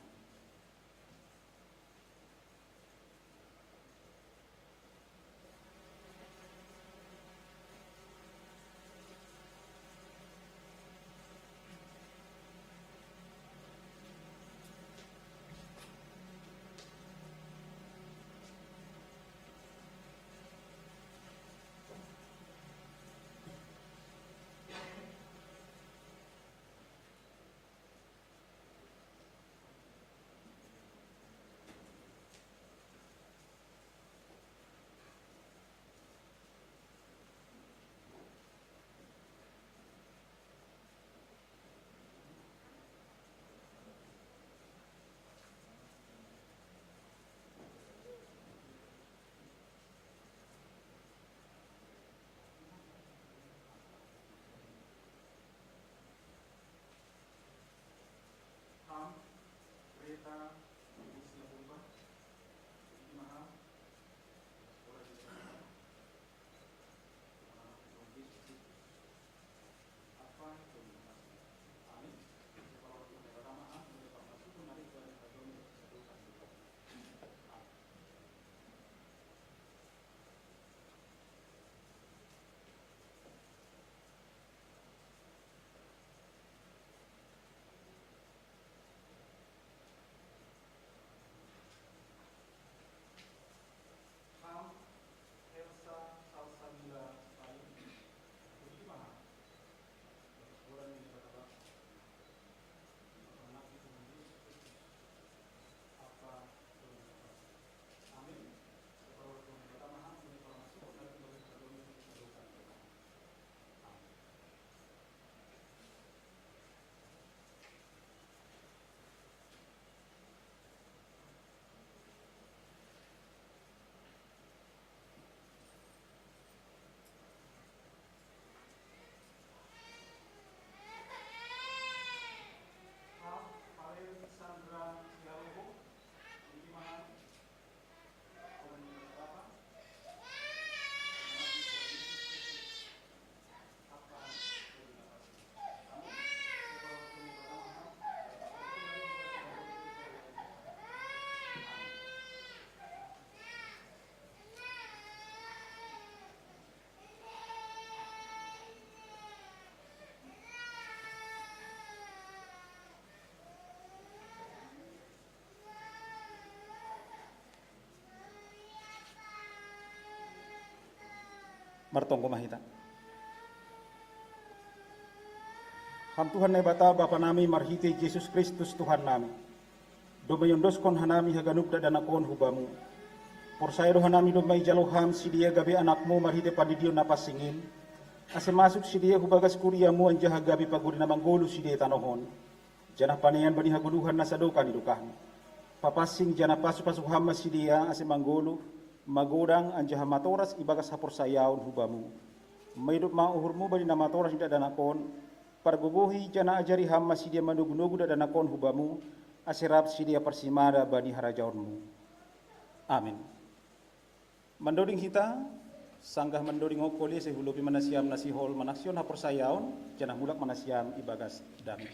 Martonggo ma hita. Ham Tuhan Naibata, Bapa nami, marhitei Jesus Kristus Tuhan nami, domma iondoskon hanami haganup dakdanak on hu Bamu. Porsaya do hanami domma ijalo Ham sidea gabe anakMu marhitei pandidion na pansing in, ase masuk sidea hu bagas kuria-Mu anjaha gabe pagori na manggoluh sidea i tanoh on. Janah panean bani hagoluhan na sadokah ni dokahna. Papansing janah pasu-pasu Ham ma sidea ase manggoluh, magodang anjaha matoras ibagas haporsayaon hu Bamu. Maidup ma uhurMu bani na matoras ni dakdanak on, pargogohi janah ajari Ham ma sidea manogu-nogu dakdanak on hu Bamu, ase rap sidea parsimada bani harajaonMu. Amin. Mandoding hita, sanggah mandoding ongkol i, ase hulopi ma nasiam na sihol manaksihon haporsayaon, janah mulak ma nasiam ibagas dame.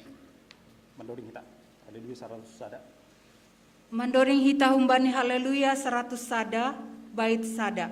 Mandoding hita. Haleluya saratus sada. Mandoding hita humbani Haleluya saratus sada, bait sada.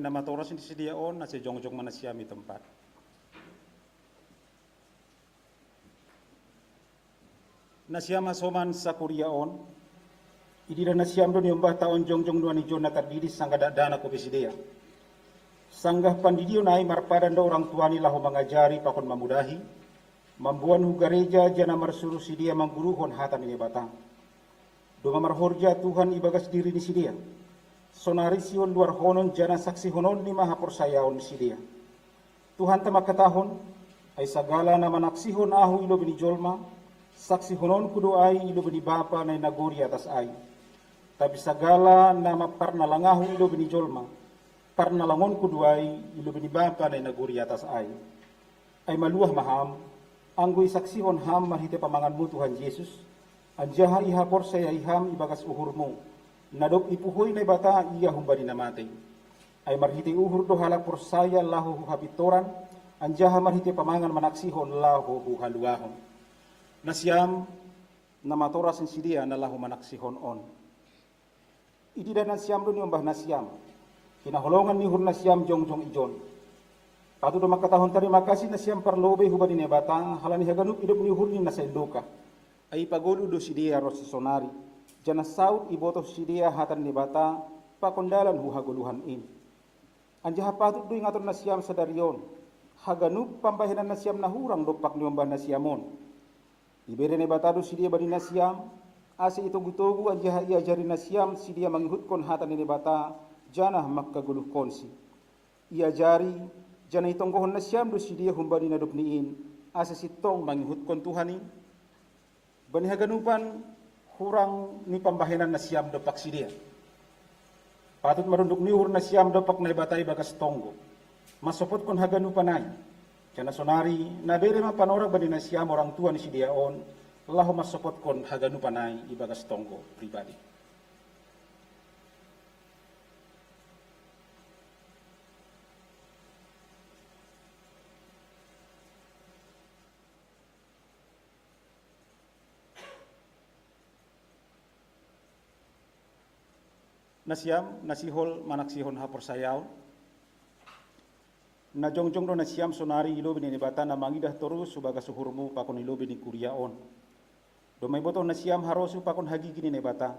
na matoras ni sidea on, ase jongjong ma nasiam i tempat. Nasiam hasoman sakuria on, idira nasiam do niombah taon jongjong nuan ijon na tardidi sanggah dakdanak ope sidea. Sanggah pandidion ai marpadan do orang tuani laho mangajari pakon mamudahi, mamboan hu gareja janah marsuru sidea mangguruhon hata ni Naibata. Domma marhorja Tuhan ibagas diri ni sidea. Sonari sihol luarhonon janah saksihononni ma haporsayaon ni sidea. Tuhanta mangkatahon, ai sagala na manaksihon ahu i lobei ni jolma, saksihononku do ai i lobei ni Bapa na i nagori atas ai. Tapi sagala na mamparnalang ahu i lobei ni jolma, parnalangonku do ai i lobei ni Bapa na i nagori atas ai. Ai maluah ma ham, anggo isaksihon ham marhitei pamanganmu Tuhan Jesus, anjaha ihaporsayai ham ibagas uhurmu, na dob ipuhoi Naibata ia humbani na matei. Ai marhitei uhur do halak porsaya laho hu hapintoran, anjaha marhitei pamangan manaksihon laho hu haluahon. Nasiam, na matoras ni sidea na laho manaksihon on. Idira nasiam do niombah nasiam, hinaholongan ni uhur nasiam jongjong ijon. Patut do mangkatahon tarima kasih nasiam parlobei hubani Naibata halani haganup idop ni uhurni na saidoka. Ai ipagoluh do sidea ronsi sonari, janah saud ibotoh sidea hata ni Naibata pakon dalan hu hagoluhan in. Anjaha patut do ingaton nasiam sadari on haganup pambahenan nasiam na hurang dompak niombah nasiam on. Ibere Naibata do sidea bani nasiam, ase itogutogu anjaha iajari nasiam sidea mangihutkon hata ni Naibata, janah mangkagoluhkonsi. Iajari, janah itonggohon nasiam do sidea humbani na dob ni in, ase sintong mangihutkon Tuhan in. Bani haganupan hurang ni pambahenan nasiam dompak sidea. Patut marunduk ni uhur nasiam dompak Naibata ibagas tonggo, mansopotkon haganupan ai. Janah sonari, na bere ma panorang bani nasiam orang tua ni sidea on, laho mansopotkon haganupan ai ibagas tonggo pribadi. Nasiam, na sihol manaksihon haporsayaon, na jongjong do nasiam sonari i lobei ni Naibata na mangidah torus hu bagas uhurmu pakon i lobei ni kuria on. Domma ibotoh nasiam harosuh pakon hagigi ni Naibata.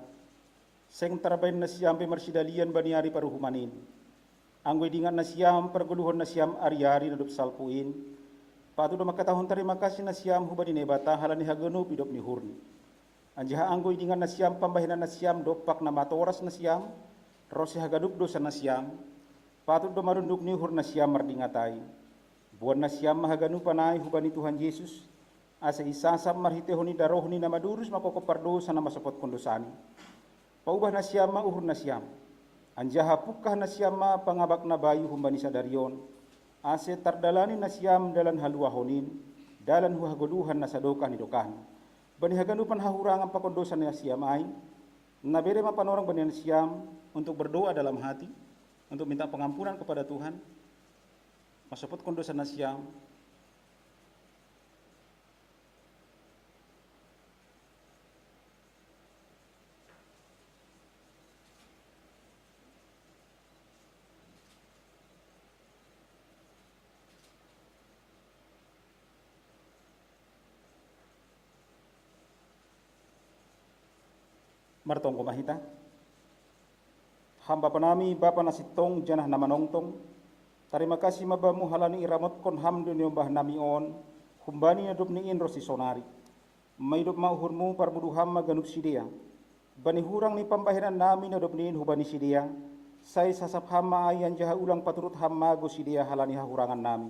Seng tarbahen nasiam pe marsidalian bani ari paruhuman in. Anggo idingat nasiam pargoluhon nasiam ari-ari na dob salpu in, patut do mangkatahon tarima kasih nasiam hubani Naibata halani haganup idop ni uhurni. Anjaha anggo idingat nasiam pambahenan nasiam dompak na matoras nasiam, ronsi haganup dosa nasiam, patut do marunduk ni uhur nasiam mardingat ai. Boan nasiam ma haganupan ai hubani Tuhan Jesus, ase isasap marhiteihon ni darohni na madurus mangkopkop pardosa na mansopotkon dosani. Paubah nasiam ma uhur nasiam, anjaha pungkah nasiam ma pangabak na bayu humbani sadari on, ase tardalani nasiam dalan haluahon in, dalan hu hagoluhan na sadokah ni dokahni. Bani haganupan hahurangan pakon dosa nasiam ai, na bere ma panorang bani nasiam untuk berdoa dalam hati, untuk minta pengampunan kepada Tuhan, mansopotkon dosa nasiam. Martonggo ma hita. Ham Bapa nami, Bapa na sintong janah na manongtong, tarima kasih ma Bamu halani iramotkon Ham do niombah nami on, humbani na dob ni in ronsi sonari. Maidop ma uhurmu parmudu Ham ma ganup sidea. Bani hurang ni pambahenan nami na dob ni in hubani sidea, sai sasap Ham ma ai anjaha ulang paturut Ham mago sidea halani hahurangan nami.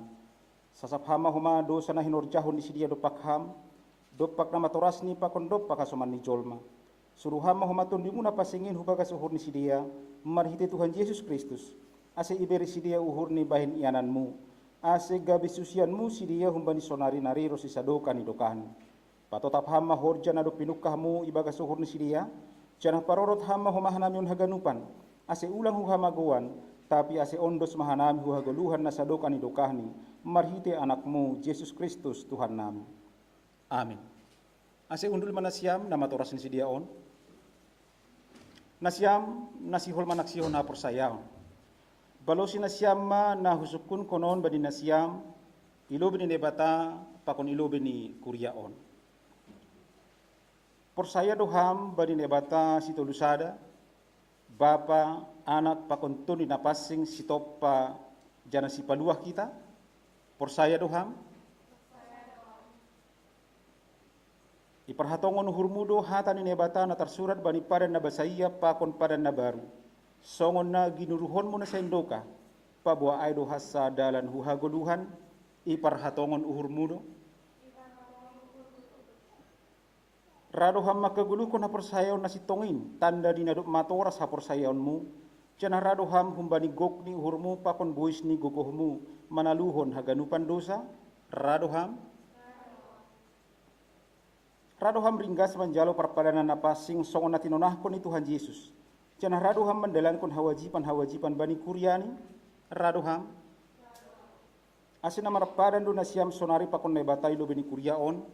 Sasap Ham ma homa dosa na hinorjahon ni sidea dompak Ham, dompak na matorasni pakon dompak hasoman ni jolma. Suru Ham ma homa TondiMu na pansing in hu bagas uhur ni sidea, marhitei Tuhan Jesus Kristus, ase ibere sidea uhurni bahen iananMu, ase gabe susianMu sidea humbani sonari nari ronsi sadokah ni dokahni. Patotap Ham ma horja na dob pinungkahMu ibagas uhur ni sidea, janah parorot Ham ma homa hanami on haganupan, ase ulang hu hamagoan, tapi ase ondos ma hanami hu hagoluhan na sadokah ni dokahni, marhitei AnakMu, Jesus Kristus Tuhan nami. Amin. Ase undul ma nasiam na matoras ni sidea on. Nasiam, na sihol manaksihon haporsayaon. Balosi nasiam ma na husungkunhon on bani nasiam, i lobei ni Naibata pakon i lobei ni kuria on. Porsaya do ham bani Naibata sitolu sada, Bapa, Anak, pakon Tondi Napansing, sitompa janah sipaluah hita? Porsaya do ham? Iparhatongon uhurmu do hata ni Naibata na tarsurat bani Padan na Basaia pakon Padan na Baru, songon na ginuruhonmu na saindoka. Paboa ai do hansa dalan hu hagoluhan, iparhatongon uhurmu do. Ra do ham manghagoluhkon haporsayaon na sintong in, tanda di na dob matoras haporsayaonmu, janah ra do ham humbani gok ni uhurmu pakon bois ni gogohmu manaluhon haganupan dousa? Ra do ham? Ra do ham ringgas manjalo parpadanan na pansing songon na tinonahkon ni Tuhan Jesus, janah ra do ham mandalankon hawajiban-hawajiban bani kuria ni? Ra do ham? Ase na marpadan do nasiam sonari pakon Naibata i lobei ni kuria on,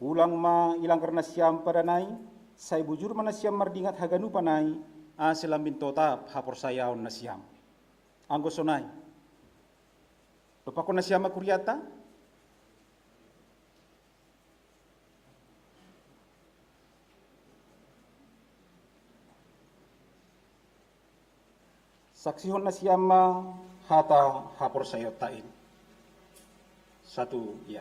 ulang ma ilanggar nasiam padan ai, sai bujur ma nasiam mardingat haganupan ai, ase lambin totap haporsayaon nasiam. Anggo sonai, dompakkon nasiam ma kurianta? Saksihon nasiam ma hata haporsayaonta in. Satu, ya.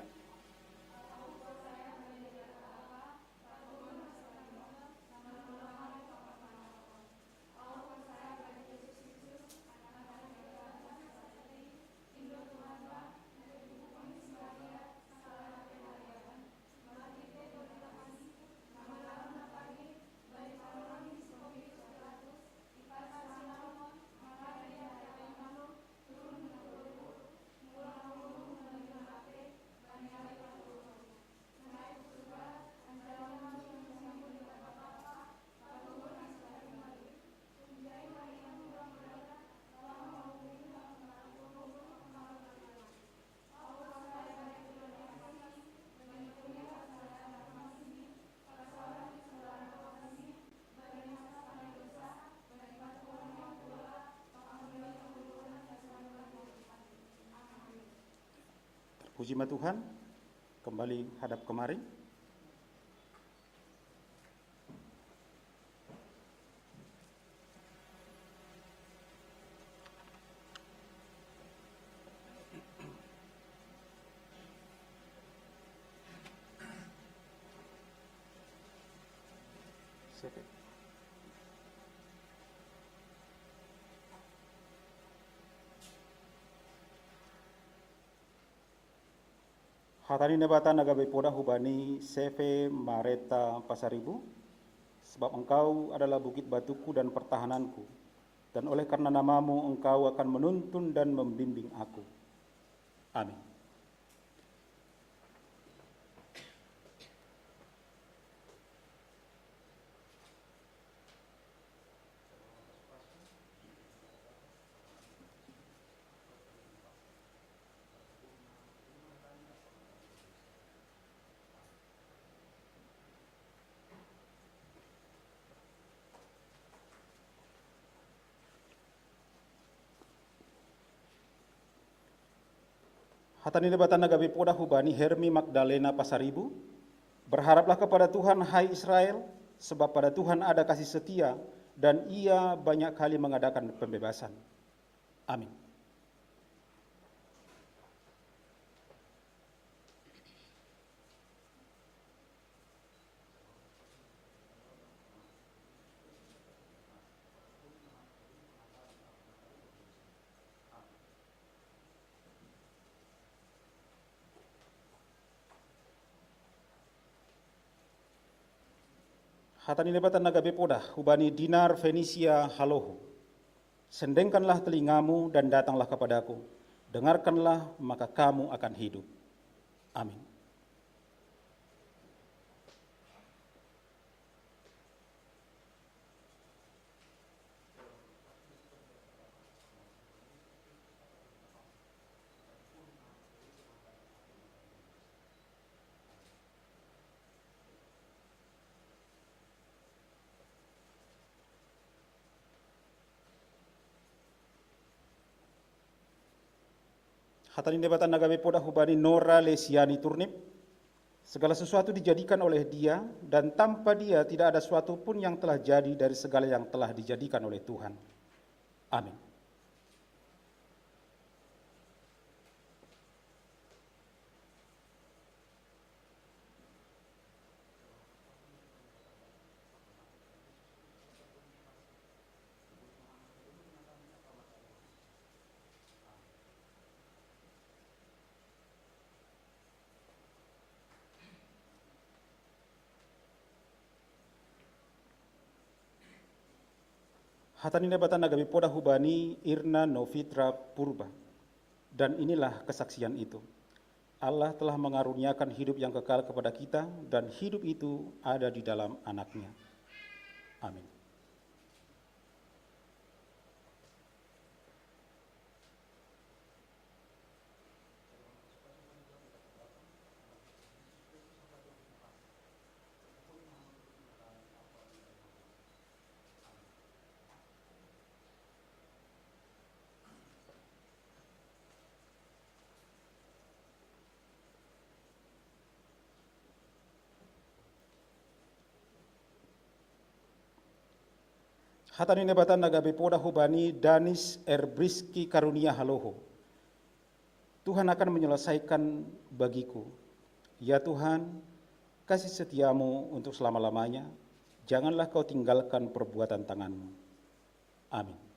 Terpuji ma Tuhan. Kembali hadap kemari. Hata ni Naibata na gabe poda hubani C V Mareta Pasaribu, sebab Engkau adalah bukit batuku dan pertahananku, dan oleh karena namamu Engkau akan menuntun dan membimbing aku. Amin. Hata ni Naibata na gabe poda hubani Hermi Magdalena Pasaribu, berharaplah kepada Tuhan, hai Israel, sebab pada Tuhan ada kasih setia, dan Ia banyak kali mengadakan pembebasan. Amin. Hata ni Naibata na gabe poda hubani Dinar Fenisia Haloho. Sendengkanlah telingamu dan datanglah kepadaku. Dengarkanlah, maka kamu akan hidup. Amin. Hata ni Debata na gabe poda hubani Nora Lesiani Turnip. Segala sesuatu dijadikan oleh Dia, dan tanpa Dia tidak ada suatu pun yang telah jadi dari segala yang telah dijadikan oleh Tuhan. Amin. Hata ni Debata na gabe poda hubani Irna Novitra Purba. Dan inilah kesaksian itu. Allah telah mengaruniakan hidup yang kekal kepada kita, dan hidup itu ada di dalam Anaknya. Amin. Hata ni Debata na gabe poda hubani Danis Erbriski Karunia Haloho. Tuhan akan menyelesaikan bagiku. Ya Tuhan, kasih setiamu untuk selama-lamanya, janganlah kau tinggalkan perbuatan tanganmu. Amin.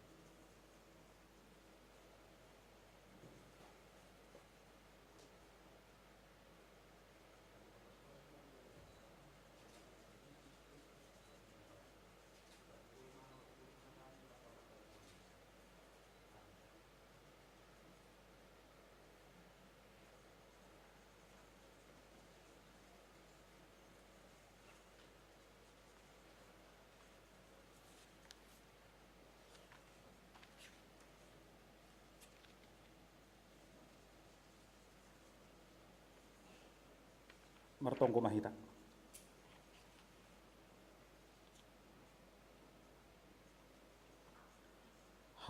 Martonggo ma hita.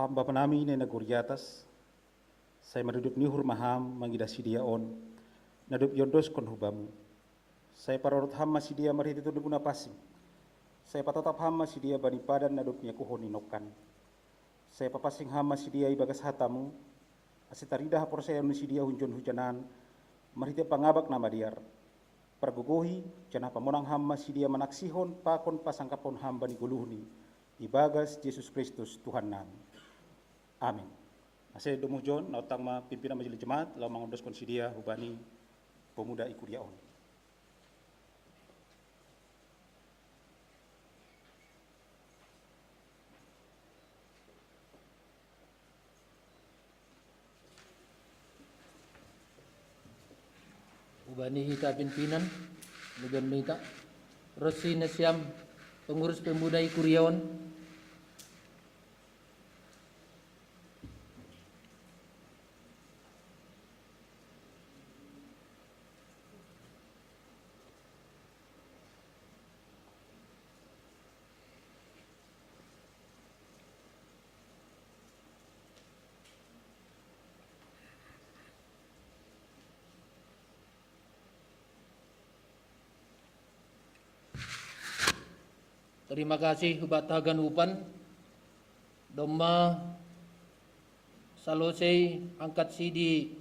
Ham Bapa nami na i nagori atas, sai marhitehite ni uhur ma Ham mangidah sidea on, na dob iondoskon hu Bamu. Sai parorot Ham ma sidea marhitehite Tonduy-Mu na pansing. Sai patatap Ham ma sidea bani padan na dob niakuhon ni nongkan. Sai papansing Ham ma sidea ibagas hata-Mu, ase taridah haporseaon ni sidea hunjon hujanan, marhitehite pangabak na madear. Pargogohi, janah pamonang Ham ma sidea manaksihon pakon pasangkapon Ham bani goluhni, ibagas Jesus Kristus Tuhannami. Amin. Ase domu hujon, naontang ma pimpinan majelis jemaat, laho mangondoskon sidea hubani pemuda i kuria on. Hubani hita pimpinan, lugan mita, ronsi nasiam pengurus pemuda i kuria on. Tarima kasih hubata haganupan, domma salosei angkat sidi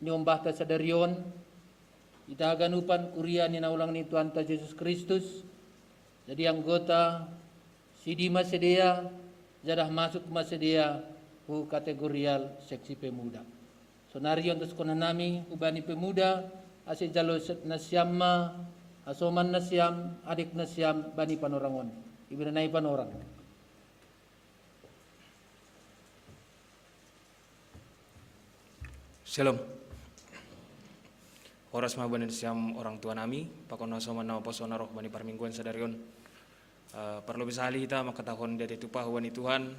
niombahta sadari on, hita haganupan kuria ni naulangni Tuhanta Jesus Kristus, jadi anggota sidi ma sidea, janah masuk ma sidea hu kategorial seksi pemuda. Sonari iondoskon hanami hubani pemuda, ase jalo nasiam ma hasoman nasiam, adik nasiam bani panorang on. Ibere nai panorang. Shalom. Horas ma hubani nasiam orang tua nami, pakon hasoman na maposo na roh bani parmingguan sadari on. Eh, parlobei sahali hita mangkatahon diatei tupa hubani Tuhan,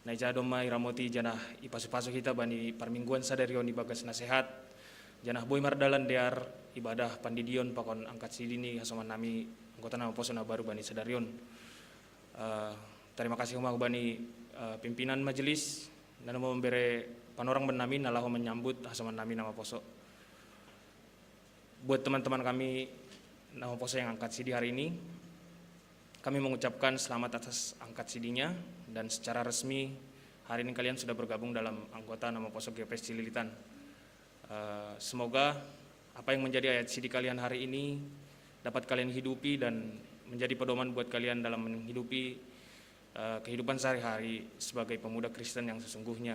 na ija domma iramoti janah ipasu-pasu hita bani parmingguan sadari on ibagas na sehat, janah boi mardalan dear ibadah pandidion pakon angkat sidi ni hasoman nami anggota na maposo na baru bani sadari on. Eh, tarima kasih ma hubani, eh, pimpinan majelis, na mambere Panorang ben nami na laho menyambut hasoman nami na maposo. Buat teman-teman kami na maposo yang angkat sidi hari ini, kami mengucapkan selamat atas angkat sidinya, dan secara resmi hari ini kalian sudah bergabung dalam anggota na maposo G K P S Cililitan. Eh, semoga apa yang menjadi ayat sidi kalian hari ini dapat kalian hidupi dan menjadi pedoman buat kalian dalam menghidupi, eh, kehidupan sehari-hari sebagai pemuda Kristen yang sesungguhnya.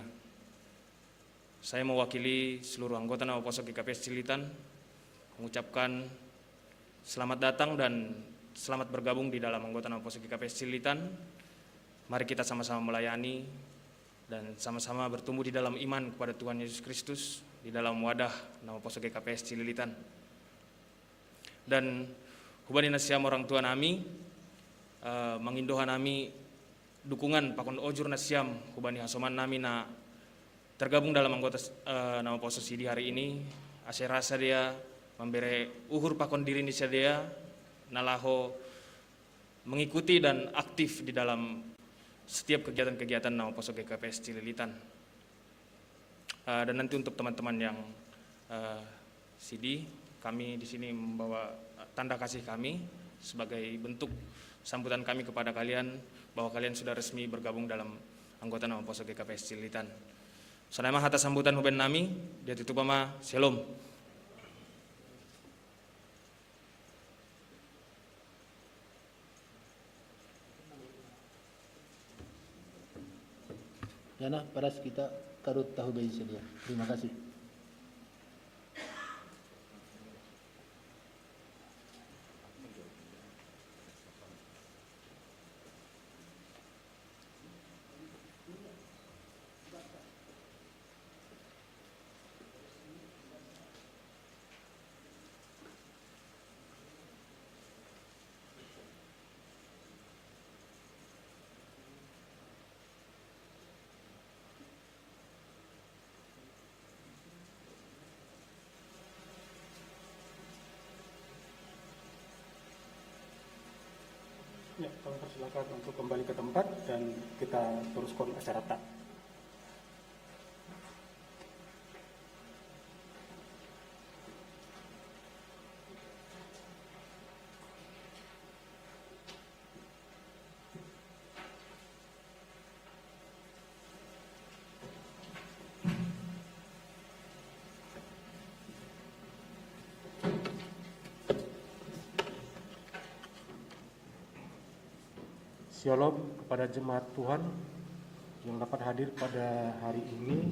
Saya mewakili seluruh anggota na maposo G K P S Cililitan mengucapkan selamat datang dan selamat bergabung di dalam anggota na maposo G K P S Cililitan. Mari kita sama-sama melayani dan sama-sama bertumbuh di dalam iman kepada Tuhan Yesus Kristus di dalam wadah na maposo G K P S Cililitan. Dan hubani nasiam orang tua nami, eh, mangindohan nami dukungan pakon ojur nasiam hubani hasoman nami na tergabung dalam anggota, eh, na maposo sidi hari ini, ase ra sidea mambere uhur pakon diri ni sidea na laho mengikuti dan aktif di dalam setiap kegiatan-kegiatan na maposo G K P S Cililitan. Eh, dan nanti untuk teman-teman yang, eh, sidi, kami di sini membawa, eh, tanda kasih kami sebagai bentuk sambutan kami kepada kalian bahwa kalian sudah resmi bergabung dalam anggota na maposo G K P S Cililitan. Sonai ma hata sambutan hubani nami, dia tutup ama, shalom. Yana, paras kita karut tahu bayi sedia. Terima kasih. Ya, kami persilakan untuk kembali ke tempat dan kita teruskan acara tak. Shalom kepada jemaat Tuhan yang dapat hadir pada hari ini,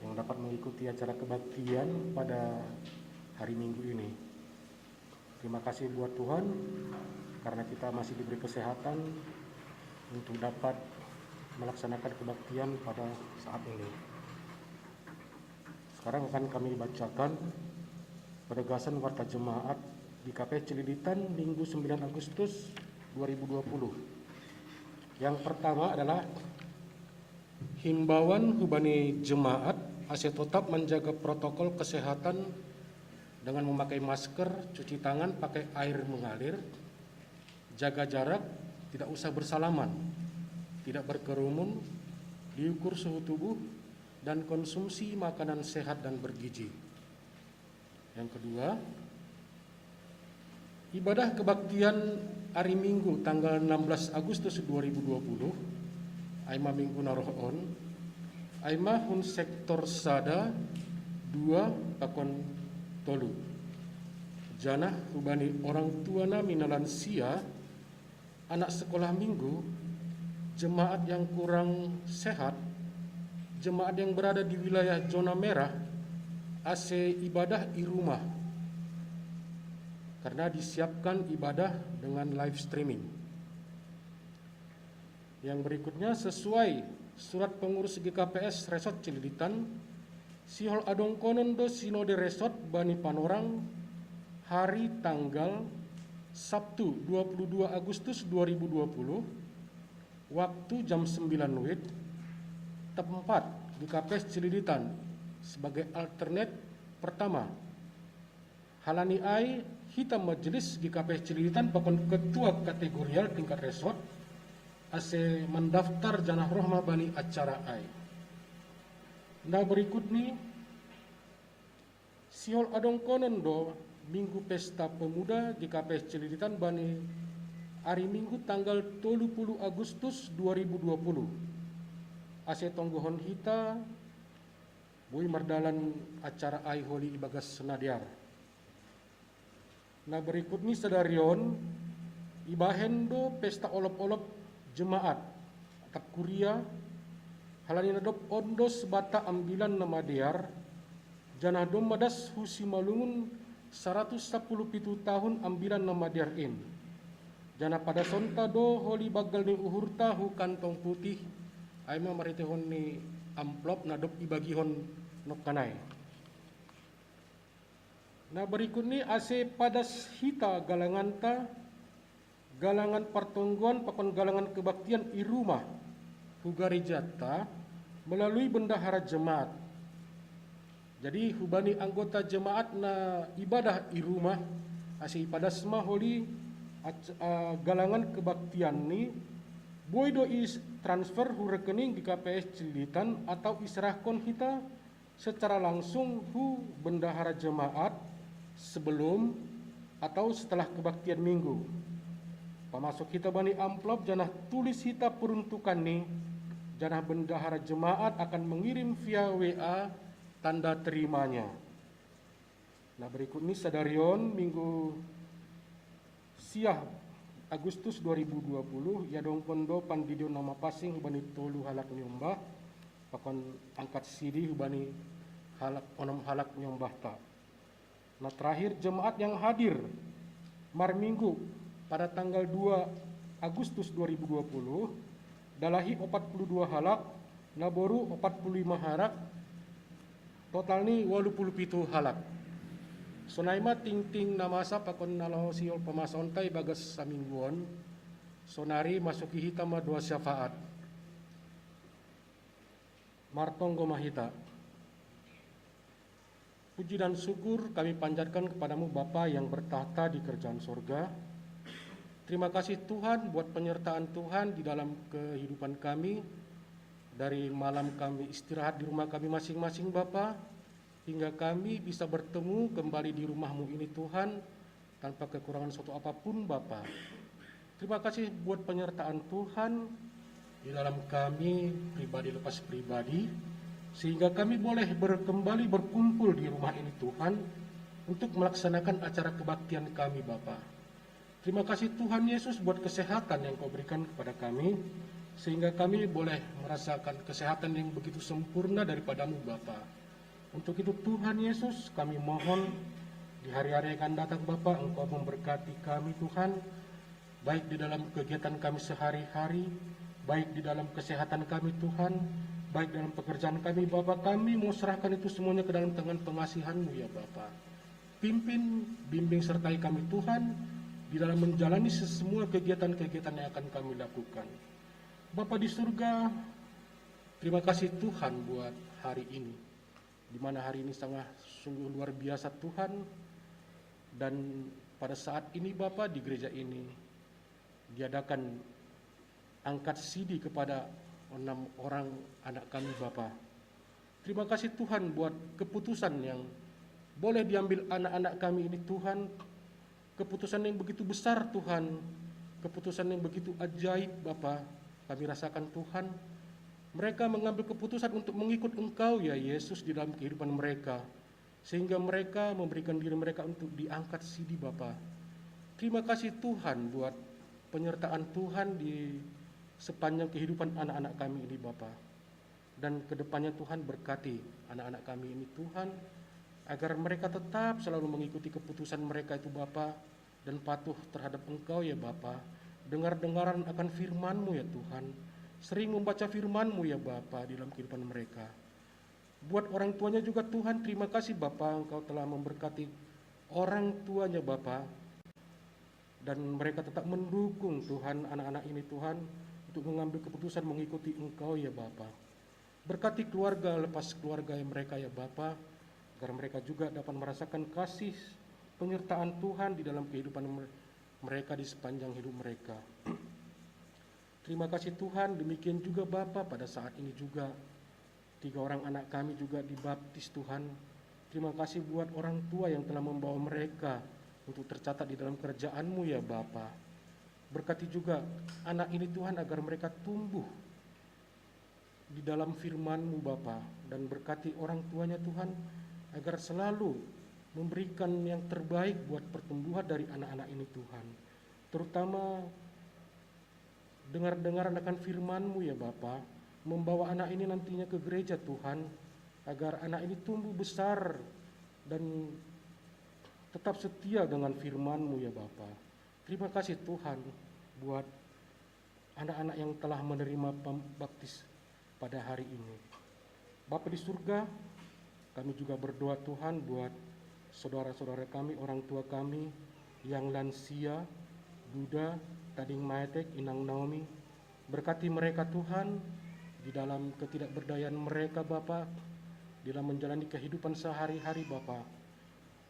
yang dapat mengikuti acara kebaktian pada hari Minggu ini. Terima kasih buat Tuhan karena kita masih diberi kesehatan untuk dapat melaksanakan kebaktian pada saat ini. Sekarang akan kami bacakan penegasan warta jemaat di G K P S Cililitan, Minggu sembilan Agustus dua ribu dua puluh. Yang pertama adalah himbauan hubani jemaat ase tetap menjaga protokol kesehatan dengan memakai masker, cuci tangan pakai air mengalir, jaga jarak, tidak usah bersalaman, tidak berkerumun, diukur suhu tubuh, dan konsumsi makanan sehat dan bergizi. Yang kedua, ibadah kebaktian hari Minggu tanggal enam belas Agustus dua ribu dua puluh, ai ma Minggu na roh on, ai ma hun sektor sada, dua pakon tolu. Janah hubani orang tua nami na lansia, anak sekolah minggu, jemaat yang kurang sehat, jemaat yang berada di wilayah zona merah, ase ibadah i rumah, karena disiapkan ibadah dengan live streaming. Yang berikutnya, sesuai surat pengurus G K P S Resort Cililitan, sihol adongkonon do sinode resort bani panorang hari tanggal Sabtu dua puluh dua Agustus dua ribu dua puluh, waktu jam sembilan wit, tempat G K P S Cililitan sebagai alternate pertama. Halani ai, hita majelis G K P S Cililitan pakon ketua kategorial tingkat resort, ase mandaftar janah roh ma bani acara ai. Nah, berikut ni, sihol adong konon do Minggu Pesta Pemuda G K P S Cililitan bani hari Minggu tanggal tolu puluh Agustus dua ribu dua puluh. Ase tonggohon hita boi mardalan acara ai holi ibagas nadear. Nah, berikut ni sadari on, ibahen do pesta olop-olop jemaat atap kuria, halani na dob on do Sabata ambilan na madear, janah domma das hu Simalungun saratus sapuluh pitu tahun ambilan na madear in. Janah padasonta do holi banggal ni uhurta hu kantong putih, ai ma marhitehon ni amplop na dob ibagihon nongkan ai. Nah, berikut ni ase padas hita galanganta, galangan partonggoan pakon galangan kebaktian i rumah hu garejanta melalui bendahara jemaat. Jadi, hubani anggota jemaat na ibadah i rumah, ase ipadas ma holi ac-, a, galangan kebaktian ni, boi do i transfer hu rekening G K P S Cililitan atau iserahkon hita secara langsung hu bendahara jemaat sebelum atau setelah kebaktian minggu. Pamasuk hita bani amplop janah tulis hita peruntukan ni, janah bendahara jemaat akan mengirim via W A tanda terimanya. Nah, berikut ni sadari on Minggu siah Agustus dua ribu dua puluh, iadongkon do pandidion na mapansing hubani tolu halak niombah, pakon angkat sidi hubani halak, onom halak niombahta. Nah, terakhir, jemaat yang hadir marminggu pada tanggal dua Agustus dua ribu dua puluh, dalahi opat puluh dua halak, naboru opat puluh lima halak, total ni walu puluh pitu halak. Sonai ma tingting na masa pakon na laho sihol pamasaonta ibagas saminggu on. Sonari masuki hita ma doa syafaat. Martonggo ma hita. Puji dan syukur kami panjatkan kepada-Mu, Bapa yang bertakhta di kerajaan sorga. Terima kasih, Tuhan, buat penyertaan Tuhan di dalam kehidupan kami. Dari malam kami istirahat di rumah kami masing-masing, Bapa, hingga kami bisa bertemu kembali di rumah-Mu ini, Tuhan, tanpa kekurangan suatu apapun, Bapa. Terima kasih buat penyertaan Tuhan di dalam kami pribadi lepas pribadi, sehingga kami boleh ber-, kembali berkumpul di rumah ini, Tuhan, untuk melaksanakan acara kebaktian kami, Bapa. Terima kasih, Tuhan Yesus, buat kesehatan yang Kau berikan kepada kami, sehingga kami boleh merasakan kesehatan yang begitu sempurna daripada-Mu, Bapa. Untuk itu, Tuhan Yesus, kami mohon di hari-hari yang akan datang, Bapa, Engkau memberkati kami, Tuhan, baik di dalam kegiatan kami sehari-hari, baik di dalam kesehatan kami, Tuhan, baik dalam pekerjaan kami, Bapa. Kami mau serahkan itu semuanya ke dalam tangan pengasihan-Mu, ya Bapa. Pimpin, bimbing, sertai kami, Tuhan, di dalam menjalani sesemua kegiatan-kegiatan yang akan kami lakukan. Bapa di surga, terima kasih, Tuhan, buat hari ini, di mana hari ini sangat sungguh luar biasa, Tuhan. Dan pada saat ini, Bapa, di gereja ini diadakan angkat sidi kepada enam orang anak kami, Bapa. Terima kasih, Tuhan, buat keputusan yang boleh diambil anak-anak kami ini, Tuhan. Keputusan yang begitu besar, Tuhan. Keputusan yang begitu ajaib, Bapa. Kami rasakan, Tuhan. Mereka mengambil keputusan untuk mengikut Engkau, ya Yesus, di dalam kehidupan mereka. Sehingga mereka memberikan diri mereka untuk diangkat sidi, Bapa. Terima kasih, Tuhan, buat penyertaan Tuhan di sepanjang kehidupan anak-anak kami ini, Bapa. Dan kedepannya, Tuhan, berkati anak-anak kami ini, Tuhan, agar mereka tetap selalu mengikuti keputusan mereka itu, Bapa, dan patuh terhadap Engkau, ya Bapa. Dengar-dengaran akan firman-Mu, ya Tuhan. Sering membaca firman-Mu, ya Bapa, di dalam kehidupan mereka. Buat orang tuanya juga, Tuhan, terima kasih, Bapa, Engkau telah memberkati orang tuanya, Bapa. Dan mereka tetap mendukung, Tuhan, anak-anak ini, Tuhan, untuk mengambil keputusan mengikuti Engkau, ya Bapa. Berkati keluarga lepas keluarga mereka, ya Bapa, agar mereka juga dapat merasakan kasih penyertaan Tuhan di dalam kehidupan mer-, mereka di sepanjang hidup mereka. Terima kasih, Tuhan, demikian juga, Bapa, pada saat ini juga Tiga orang anak kami juga dibaptis, Tuhan. Terima kasih buat orang tua yang telah membawa mereka untuk tercatat di dalam kerajaan-Mu, ya Bapa. Berkati juga anak ini, Tuhan, agar mereka tumbuh di dalam firman-Mu, Bapa, dan berkati orang tuanya, Tuhan, agar selalu memberikan yang terbaik buat pertumbuhan dari anak-anak ini, Tuhan. Terutama dengar-dengar akan firman-Mu, ya Bapa, membawa anak ini nantinya ke gereja, Tuhan, agar anak ini tumbuh besar dan tetap setia dengan firman-Mu, ya Bapa. Terima kasih, Tuhan, buat anak-anak yang telah menerima pem-, baptis pada hari ini. Bapa di surga, kami juga berdoa, Tuhan, buat saudara-saudara kami, orang tua kami yang lansia, duda, tading maetek, inang Naomi. Berkati mereka, Tuhan, di dalam ketidakberdayaan mereka, Bapa, di dalam menjalani kehidupan sehari-hari, Bapa.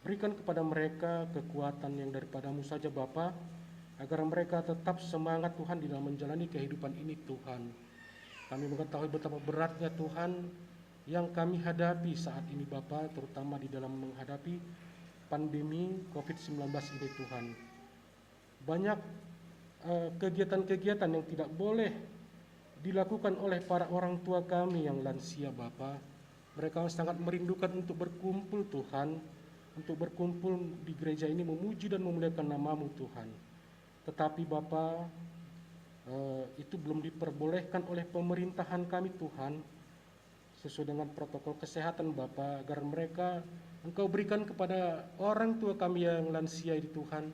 Berikan kepada mereka kekuatan yang daripada-Mu saja, Bapa, agar mereka tetap semangat, Tuhan, di dalam menjalani kehidupan ini, Tuhan. Kami mengetahui betapa beratnya, Tuhan, yang kami hadapi saat ini, Bapa, terutama di dalam menghadapi pandemi covid sembilan belas ini, Tuhan. Banyak, eh, kegiatan-kegiatan yang tidak boleh dilakukan oleh para orang tua kami yang lansia, Bapa. Mereka sangat merindukan untuk berkumpul, Tuhan, untuk berkumpul di gereja ini memuji dan memuliakan nama-Mu, Tuhan. Tetapi, Bapa, eh, itu belum diperbolehkan oleh pemerintahan kami, Tuhan, sesuai dengan protokol kesehatan, Bapa, agar mereka Engkau berikan kepada orang tua kami yang lansia ini, Tuhan,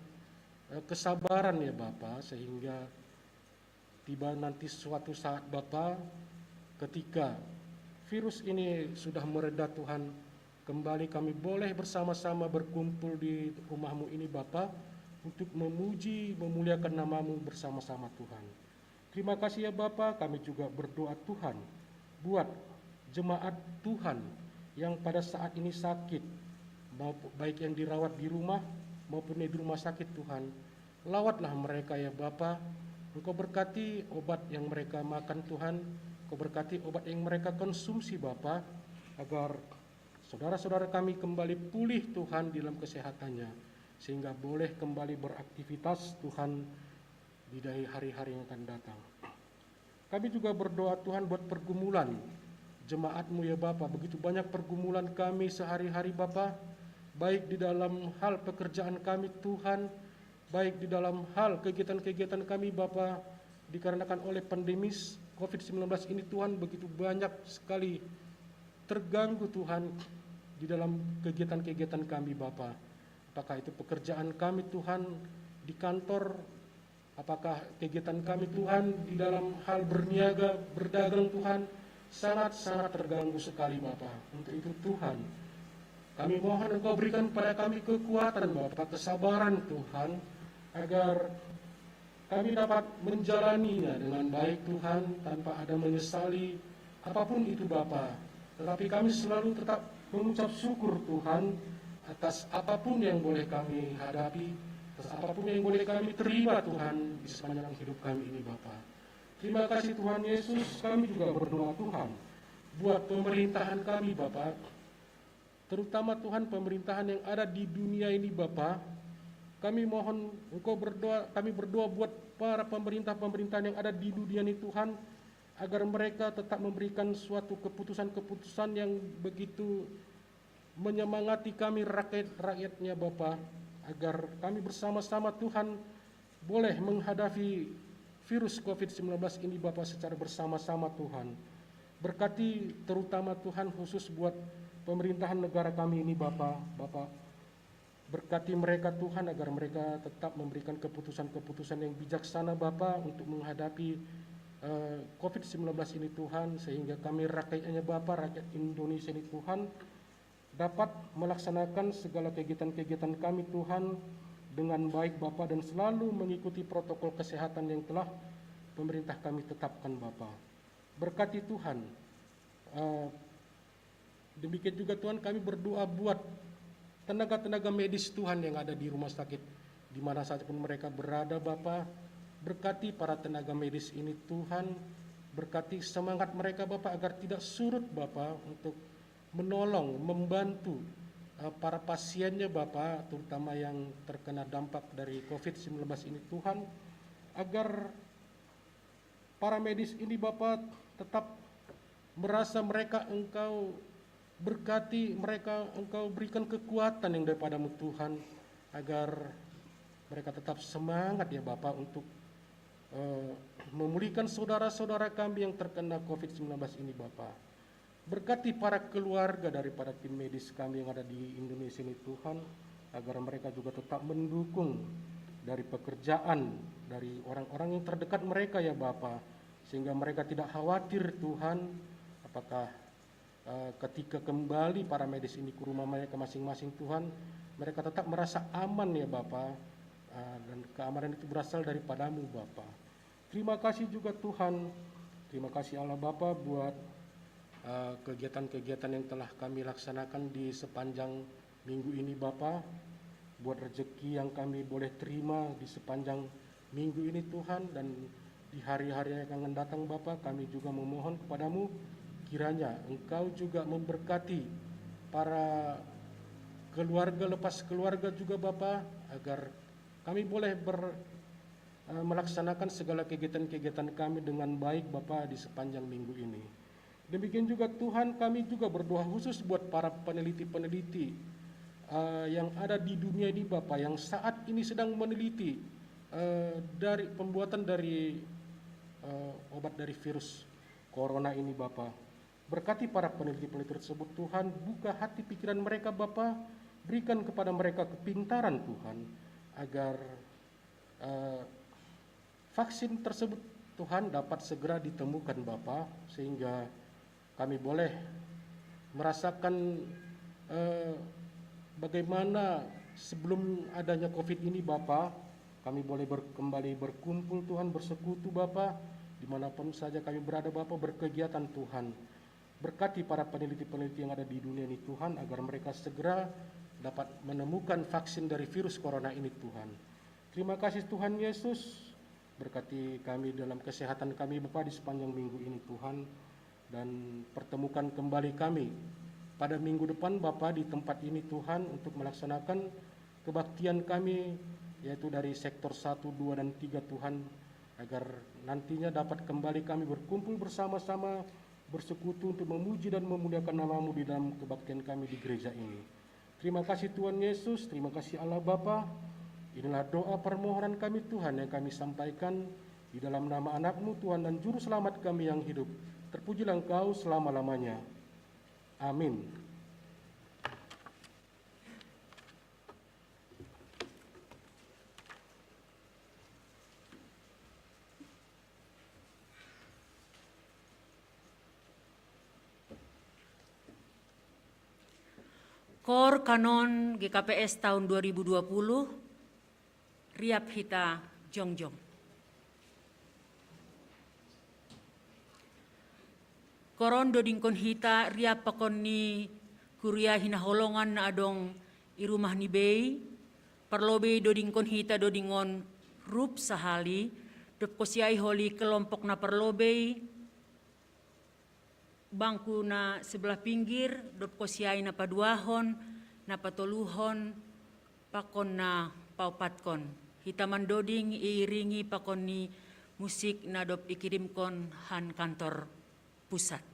eh, kesabaran, ya Bapa, sehingga tiba nanti suatu saat, Bapa, ketika virus ini sudah mereda, Tuhan, kembali kami boleh bersama-sama berkumpul di rumah-Mu ini, Bapa, untuk memuji, memuliakan nama-Mu bersama-sama, Tuhan. Terima kasih, ya Bapa, kami juga berdoa, Tuhan, buat jemaat, Tuhan, yang pada saat ini sakit, maup-, baik yang dirawat di rumah maupun di rumah sakit, Tuhan. Lawatlah mereka, ya Bapa. Engkau berkati obat yang mereka makan, Tuhan. Engkau berkati obat yang mereka konsumsi, Bapa, agar saudara-saudara kami kembali pulih, Tuhan, di dalam kesehatannya, sehingga boleh kembali beraktivitas, Tuhan, di dari hari-hari yang akan datang. Kami juga berdoa, Tuhan, buat pergumulan jemaat-Mu, ya Bapa. Begitu banyak pergumulan kami sehari-hari, Bapa, baik di dalam hal pekerjaan kami, Tuhan, baik di dalam hal kegiatan-kegiatan kami, Bapa, dikarenakan oleh pandemis covid sembilan belas ini, Tuhan, begitu banyak sekali terganggu, Tuhan, di dalam kegiatan-kegiatan kami, Bapa. Apakah itu pekerjaan kami, Tuhan, di kantor, apakah kegiatan kami, Tuhan, di dalam hal berniaga, berdagang, Tuhan, sangat-sangat terganggu sekali, Bapa. Untuk itu, Tuhan, kami mohon Engkau berikan kepada kami kekuatan, Bapa, kesabaran, Tuhan, agar kami dapat menjalaninya dengan baik, Tuhan, tanpa ada menyesali apapun itu, Bapa. Tetapi kami selalu tetap mengucap syukur, Tuhan, atas apapun yang boleh kami hadapi, atas apapun yang boleh kami terima, Tuhan, di sepanjang hidup kami ini, Bapa. Terima kasih, Tuhan Yesus. Kami juga berdoa, Tuhan, buat pemerintahan kami, Bapa. Terutama, Tuhan, pemerintahan yang ada di dunia ini, Bapa. Kami mohon Engkau berdoa, kami berdoa buat para pemerintah-pemerintahan yang ada di dunia ini, Tuhan, agar mereka tetap memberikan suatu keputusan-keputusan yang begitu menyemangati kami, rakyat-rakyatnya, Bapa, agar kami bersama-sama, Tuhan, boleh menghadapi virus covid sembilan belas ini, Bapa, secara bersama-sama, Tuhan. Berkati terutama, Tuhan, khusus buat pemerintahan negara kami ini, Bapa. Bapa, berkati mereka, Tuhan, agar mereka tetap memberikan keputusan-keputusan yang bijaksana, Bapa, untuk menghadapi, eh, covid sembilan belas ini, Tuhan, sehingga kami, rakyatnya, Bapa, rakyat Indonesia ini, Tuhan, dapat melaksanakan segala kegiatan-kegiatan kami, Tuhan, dengan baik, Bapa, dan selalu mengikuti protokol kesehatan yang telah pemerintah kami tetapkan, Bapa. Berkati, Tuhan. Eh, demikian juga, Tuhan, kami berdoa buat tenaga-tenaga medis, Tuhan, yang ada di rumah sakit, di mana saja pun mereka berada, Bapa. Berkati para tenaga medis ini, Tuhan, Berkati semangat mereka, Bapak, agar tidak surut, Bapak, untuk menolong, membantu, eh, para pasiennya, Bapak, terutama yang terkena dampak dari covid sembilan belas ini, Tuhan, agar para medis ini, Bapak, tetap merasa mereka Engkau berkati, mereka Engkau berikan kekuatan yang daripada-Mu, Tuhan, agar mereka tetap semangat, ya Bapak, untuk, eh, memulihkan saudara-saudara kami yang terkena covid sembilan belas ini, Bapak. Berkati para keluarga daripada tim medis kami yang ada di Indonesia ini, Tuhan, agar mereka juga tetap mendukung dari pekerjaan dari orang-orang yang terdekat mereka, ya Bapa, sehingga mereka tidak khawatir, Tuhan, apakah, eh, ketika kembali para medis ini ke rumah mereka masing-masing, Tuhan, mereka tetap merasa aman, ya Bapa, eh, dan keamanan itu berasal daripada-Mu, Bapa. Terima kasih juga, Tuhan. Terima kasih, Allah Bapa, buat, eh, kegiatan-kegiatan yang telah kami laksanakan di sepanjang minggu ini, Bapa. Buat rezeki yang kami boleh terima di sepanjang minggu ini, Tuhan, dan di hari-hari yang akan datang, Bapa, kami juga memohon kepada-Mu, kiranya Engkau juga memberkati para keluarga, lepas keluarga juga, Bapa, agar kami boleh ber-, eh, melaksanakan segala kegiatan-kegiatan kami dengan baik, Bapa, di sepanjang minggu ini. Demikian juga, Tuhan, kami juga berdoa khusus buat para peneliti-peneliti, eh, yang ada di dunia ini, Bapa, yang saat ini sedang meneliti, eh, dari pembuatan dari, eh, obat dari virus corona ini, Bapa. Berkati para peneliti-peneliti tersebut, Tuhan, buka hati pikiran mereka, Bapa, berikan kepada mereka kepintaran, Tuhan, agar, eh, vaksin tersebut, Tuhan, dapat segera ditemukan, Bapa, sehingga kami boleh merasakan, eh, bagaimana sebelum adanya covid ini, Bapa, kami boleh ber-, kembali berkumpul, Tuhan, bersekutu, Bapa, dimanapun saja kami berada, Bapa, berkegiatan, Tuhan. Berkati para peneliti-peneliti yang ada di dunia ini, Tuhan, agar mereka segera dapat menemukan vaksin dari virus corona ini, Tuhan. Terima kasih, Tuhan Yesus. Berkati kami dalam kesehatan kami, Bapa, di sepanjang minggu ini, Tuhan. Dan pertemukan kembali kami pada minggu depan, Bapa, di tempat ini, Tuhan, untuk melaksanakan kebaktian kami, yaitu dari sektor satu, dua, dan tiga, Tuhan, agar nantinya dapat kembali kami berkumpul bersama-sama, bersekutu untuk memuji dan memuliakan nama-Mu di dalam kebaktian kami di gereja ini. Terima kasih, Tuhan Yesus, terima kasih, Allah Bapa. Inilah doa permohonan kami, Tuhan, yang kami sampaikan di dalam nama Anak-Mu, Tuhan dan Juru Selamat kami yang hidup. Terpujilah Engkau selama-lamanya. Amin. Kor Kanon G K P S tahun dua ribu dua puluh, Riap Hita Jongjong. Koron dodingkon hita riap pakon ni kuria hinaholongan na adong i rumah ni bei, parlobei dodingkon hita dodingon rup sahali, dob kosiai holi kelompok na parlobei, bangku na sebelah pinggir, dob kosiai na paduahon, na patoluhon, pakon na paopatkon. Hita mandoding iiringi pakon ni musik na dob ikirimkon han kantor pusat.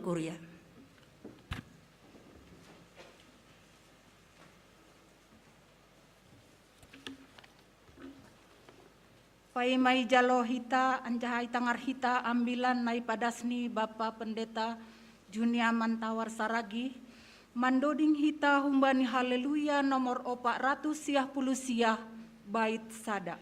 Kuria. Pai mai jalo hita, anjaha i tangar hita ambilan nai padas ni Bapa Pendeta Junia Mantawar Saragi, mandoding hita humbani Haleluya nomor opat ratus siah puluh siah, bait sada.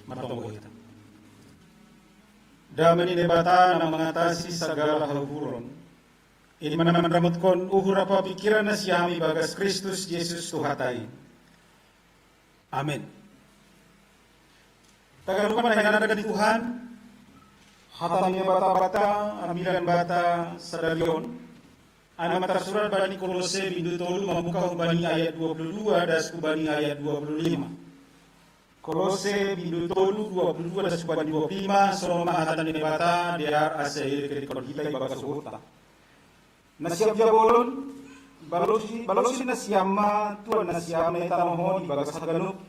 Martonggo hita. Dame ni Naibata na mangatasi sagala hauhuron, i ma na manramotkon uhur pakon pikiran nasiam ibagas Kristus Jesus Tuhanta i. Amen. Tagalog man na hinangan ni Tuhan, hata ni Naibata, ambilan Naibata sadari on, ai ma tarsurat bani Kolose bindu tolu mamungka humbani ayat dua puluh dua das humbani ayat dua puluh lima. Kolose bindu tolu dua puluh dua das humbani dua puluh lima, songon ma hata ni Naibata, dear asa irik-irikkon hita ibagas uhurta. Nasiam jabolon, balosi, balosi nasiam ma Tuhan nasiam na i tanoh on ibagas haganup.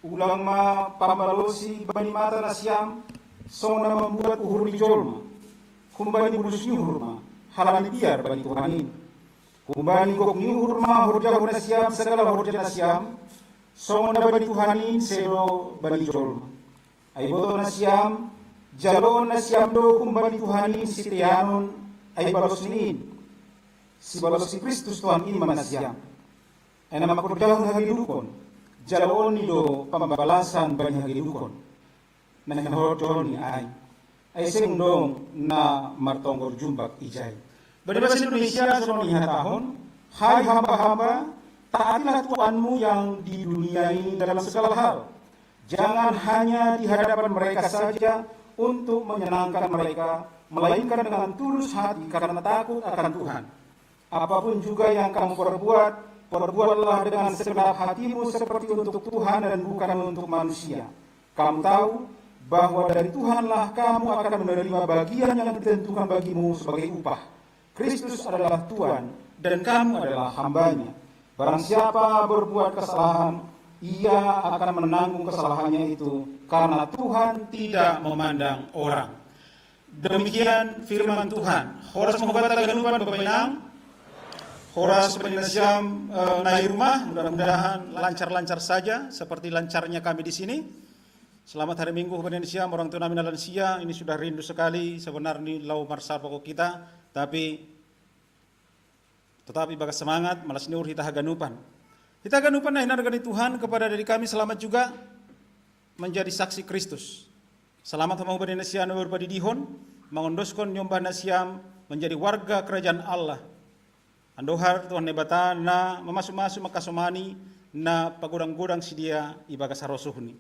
Ulang ma pambalosi bani mata nasiam, songon na mambuat uhur ni jolma. Humbani bulus ni uhur ma, halani biar bani Tuhan in. Humbani gok ni uhur ma horjahon nasiam sagala horja nasiam, songon na bani Tuhan in sedo bani jolma. Ai boto nasiam, jaloon nasiam do humbani Tuhan in siteanon, ai balos ni in. Sibalos ni Kristus Tuhan in ma nasiam. Ai na mangkorjahon hagedukon, jaloon ni do pambalasan bani hagedukon. Na hinarjohon ni ai. Ai seng dong na martonggor jumpang ijai. Bani bahasa Indonesia songon i hatahon, hai hamba-hamba, taatilah tuanmu yang di dunia ini dalam segala hal. Jangan hanya di hadapan mereka saja untuk menyenangkan mereka, melainkan dengan tulus hati karena takut akan Tuhan. Apapun juga yang kamu perbuat, perbuatlah dengan segenap hatimu seperti untuk Tuhan dan bukan untuk manusia. Kamu tahu bahwa dari Tuhanlah kamu akan menerima bagian yang ditentukan bagimu sebagai upah. Kristus adalah Tuhan dan kamu adalah hambanya. Barang siapa berbuat kesalahan, ia akan menanggung kesalahannya itu, karena Tuhan tidak memandang orang. Demikian firman Tuhan. Horas ma hubanta haganupan, Bapa Inang. Horas bani nasiam, eh, na i rumah, mudah-mudahan lancar-lancar saja seperti lancarnya kami di sini. Selamat hari Minggu bani nasiam, orang tua nami na lansia, ini sudah rindu sekali sebenarnya laho marsapa pakon hita, tapi tetap ibagas semangat, malas ni uhur hita haganupan. Hita haganupan na hinarga ni Tuhan, kepada diri kami selamat juga menjadi saksi Kristus. Selamat ma hubani nasiam na parpadidihon, mangondoskon niombah nasiam menjadi warga kerajaan Allah. Andohar Tuhan Naibata na mamasu-masu mangkasomani na pagodang-godang sidea ibagas harosuhni.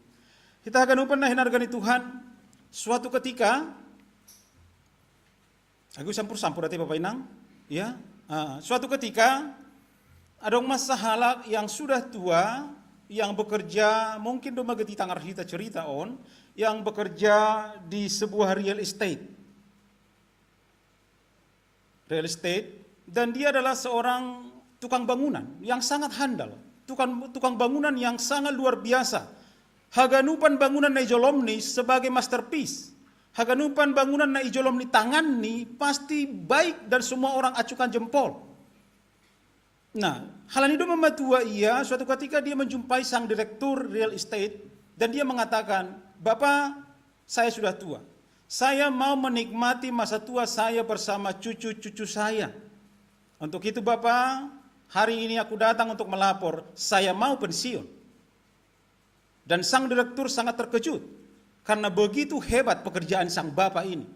Hita haganupan na hinarga ni Tuhan, suatu ketika, agu sampur-sampur ate Bapa Inang, ya, Suatu ketika, adong masa halak yang sudah tua, yang bekerja, mungkin dong mageti tangar hita cerita on, yang bekerja di sebuah real estate. Real estate, dan dia adalah seorang tukang bangunan yang sangat handal, tukang tukang bangunan yang sangat luar biasa. Haganupan bangunan na ijolom ni sebagai masterpiece. Haganupan bangunan na ijolom ni tangan ni pasti baik dan semua orang acukan jempol. Nah, hal ini dong mamatua ia, suatu ketika dia menjumpai sang direktur real estate dan dia mengatakan, "Bapak, saya sudah tua. Saya mau menikmati masa tua saya bersama cucu-cucu saya. Untuk itu Bapak, hari ini aku datang untuk melapor, saya mau pensiun." Dan sang direktur sangat terkejut karena begitu hebat pekerjaan sang bapak ini.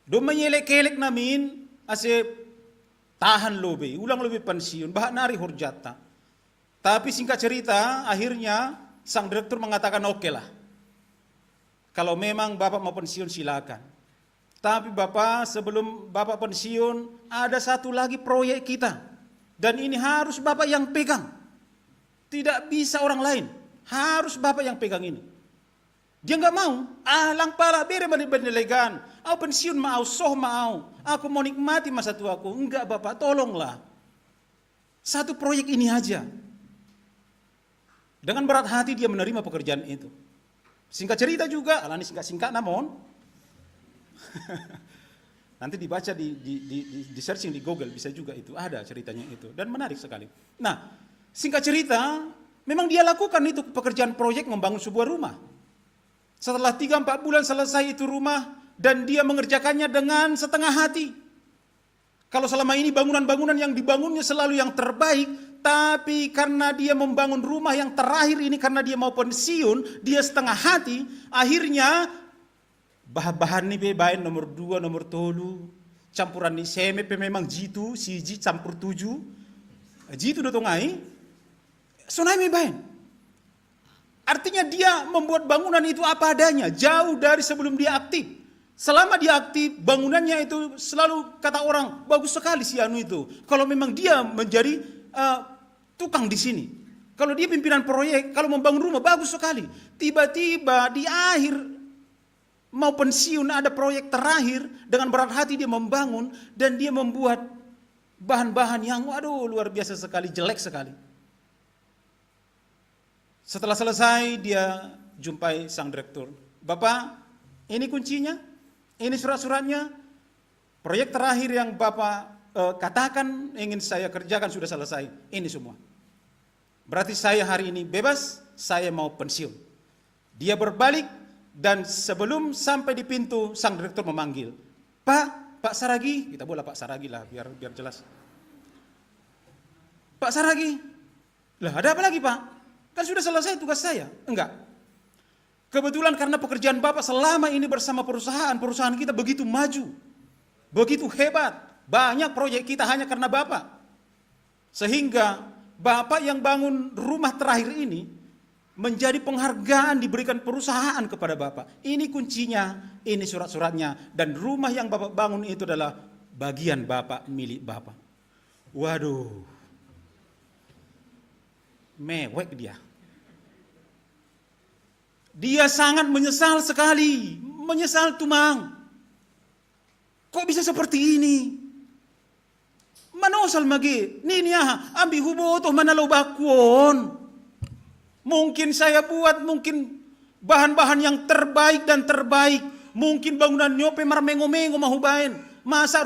Dong manyelek-kelek namin, ase tahan lobe, ulang lobe pensiun, baha nari horjatta. Tapi singkat cerita, akhirnya sang direktur mengatakan, "Oke lah, kalau memang bapak mau pensiun silakan. Tapi bapak, sebelum bapak pensiun, ada satu lagi proyek kita. Dan ini harus bapak yang pegang. Tidak bisa orang lain. Harus bapak yang pegang ini." Dia nggak mau. "Ah, lang pala, bere ma di bandelegan. Au pensiun ma au, soh ma au. Aku mau nikmati masa tuaku." "Enggak bapak, tolonglah. Satu proyek ini aja." Dengan berat hati dia menerima pekerjaan itu. Singkat cerita juga, alani singkat-singkat namun. Nanti dibaca di, di, di, di, di searching di Google, bisa juga itu, ada ceritanya itu. Dan menarik sekali. Nah, singkat cerita, memang dia lakukan itu pekerjaan proyek membangun sebuah rumah. Setelah tiga empat bulan selesai itu rumah, dan dia mengerjakannya dengan setengah hati. Kalau selama ini bangunan-bangunan yang dibangunnya selalu yang terbaik, tapi karena dia membangun rumah yang terakhir ini, karena dia mau pensiun, dia setengah hati, akhirnya bahan-bahan ni pe baen nomor dua, nomor tolu, campuran ni seme pe memang jitu, siji campur tuju, jitu do tong ai, sonai me baen. Artinya dia membuat bangunan itu apa adanya, jauh dari sebelum dia aktif. Selama dia aktif, bangunannya itu selalu kata orang, "Bagus sekali si anu itu." Kalau memang dia menjadi, eh, tukang di sini. Kalau dia pimpinan proyek, kalau membangun rumah, bagus sekali. Tiba-tiba di akhir mau pensiun, ada proyek terakhir, dengan berat hati dia membangun, dan dia membuat bahan-bahan yang, waduh, luar biasa sekali, jelek sekali. Setelah selesai, dia jumpai sang direktur. "Bapak, ini kuncinya, ini surat-suratnya, proyek terakhir yang Bapak, eh, katakan ingin saya kerjakan sudah selesai, ini semua. Berarti saya hari ini bebas, saya mau pensiun." Dia berbalik dan sebelum sampai di pintu, sang direktur memanggil, "Pak, Pak Saragi," kita bola Pak Saragi lah, biar biar jelas. "Pak Saragi." "Lah, ada apa lagi, Pak? Kan sudah selesai tugas saya." "Enggak. Kebetulan karena pekerjaan Bapak selama ini bersama perusahaan, perusahaan kita begitu maju, begitu hebat, banyak proyek kita hanya karena Bapak. Sehingga Bapak yang bangun rumah terakhir ini menjadi penghargaan diberikan perusahaan kepada Bapak. Ini kuncinya, ini surat-suratnya, dan rumah yang Bapak bangun itu adalah bagian Bapak, milik Bapak." Waduh, mewek dia. Dia sangat menyesal sekali, menyesal tumang. Kok bisa seperti ini? Manosal mage, nini aha, ambi huboto mana lo bakuon. Mungkin saya buat, mungkin bahan-bahan yang terbaik dan terbaik. Mungkin bangunan nyope marmengo-mengo mahubain. Masa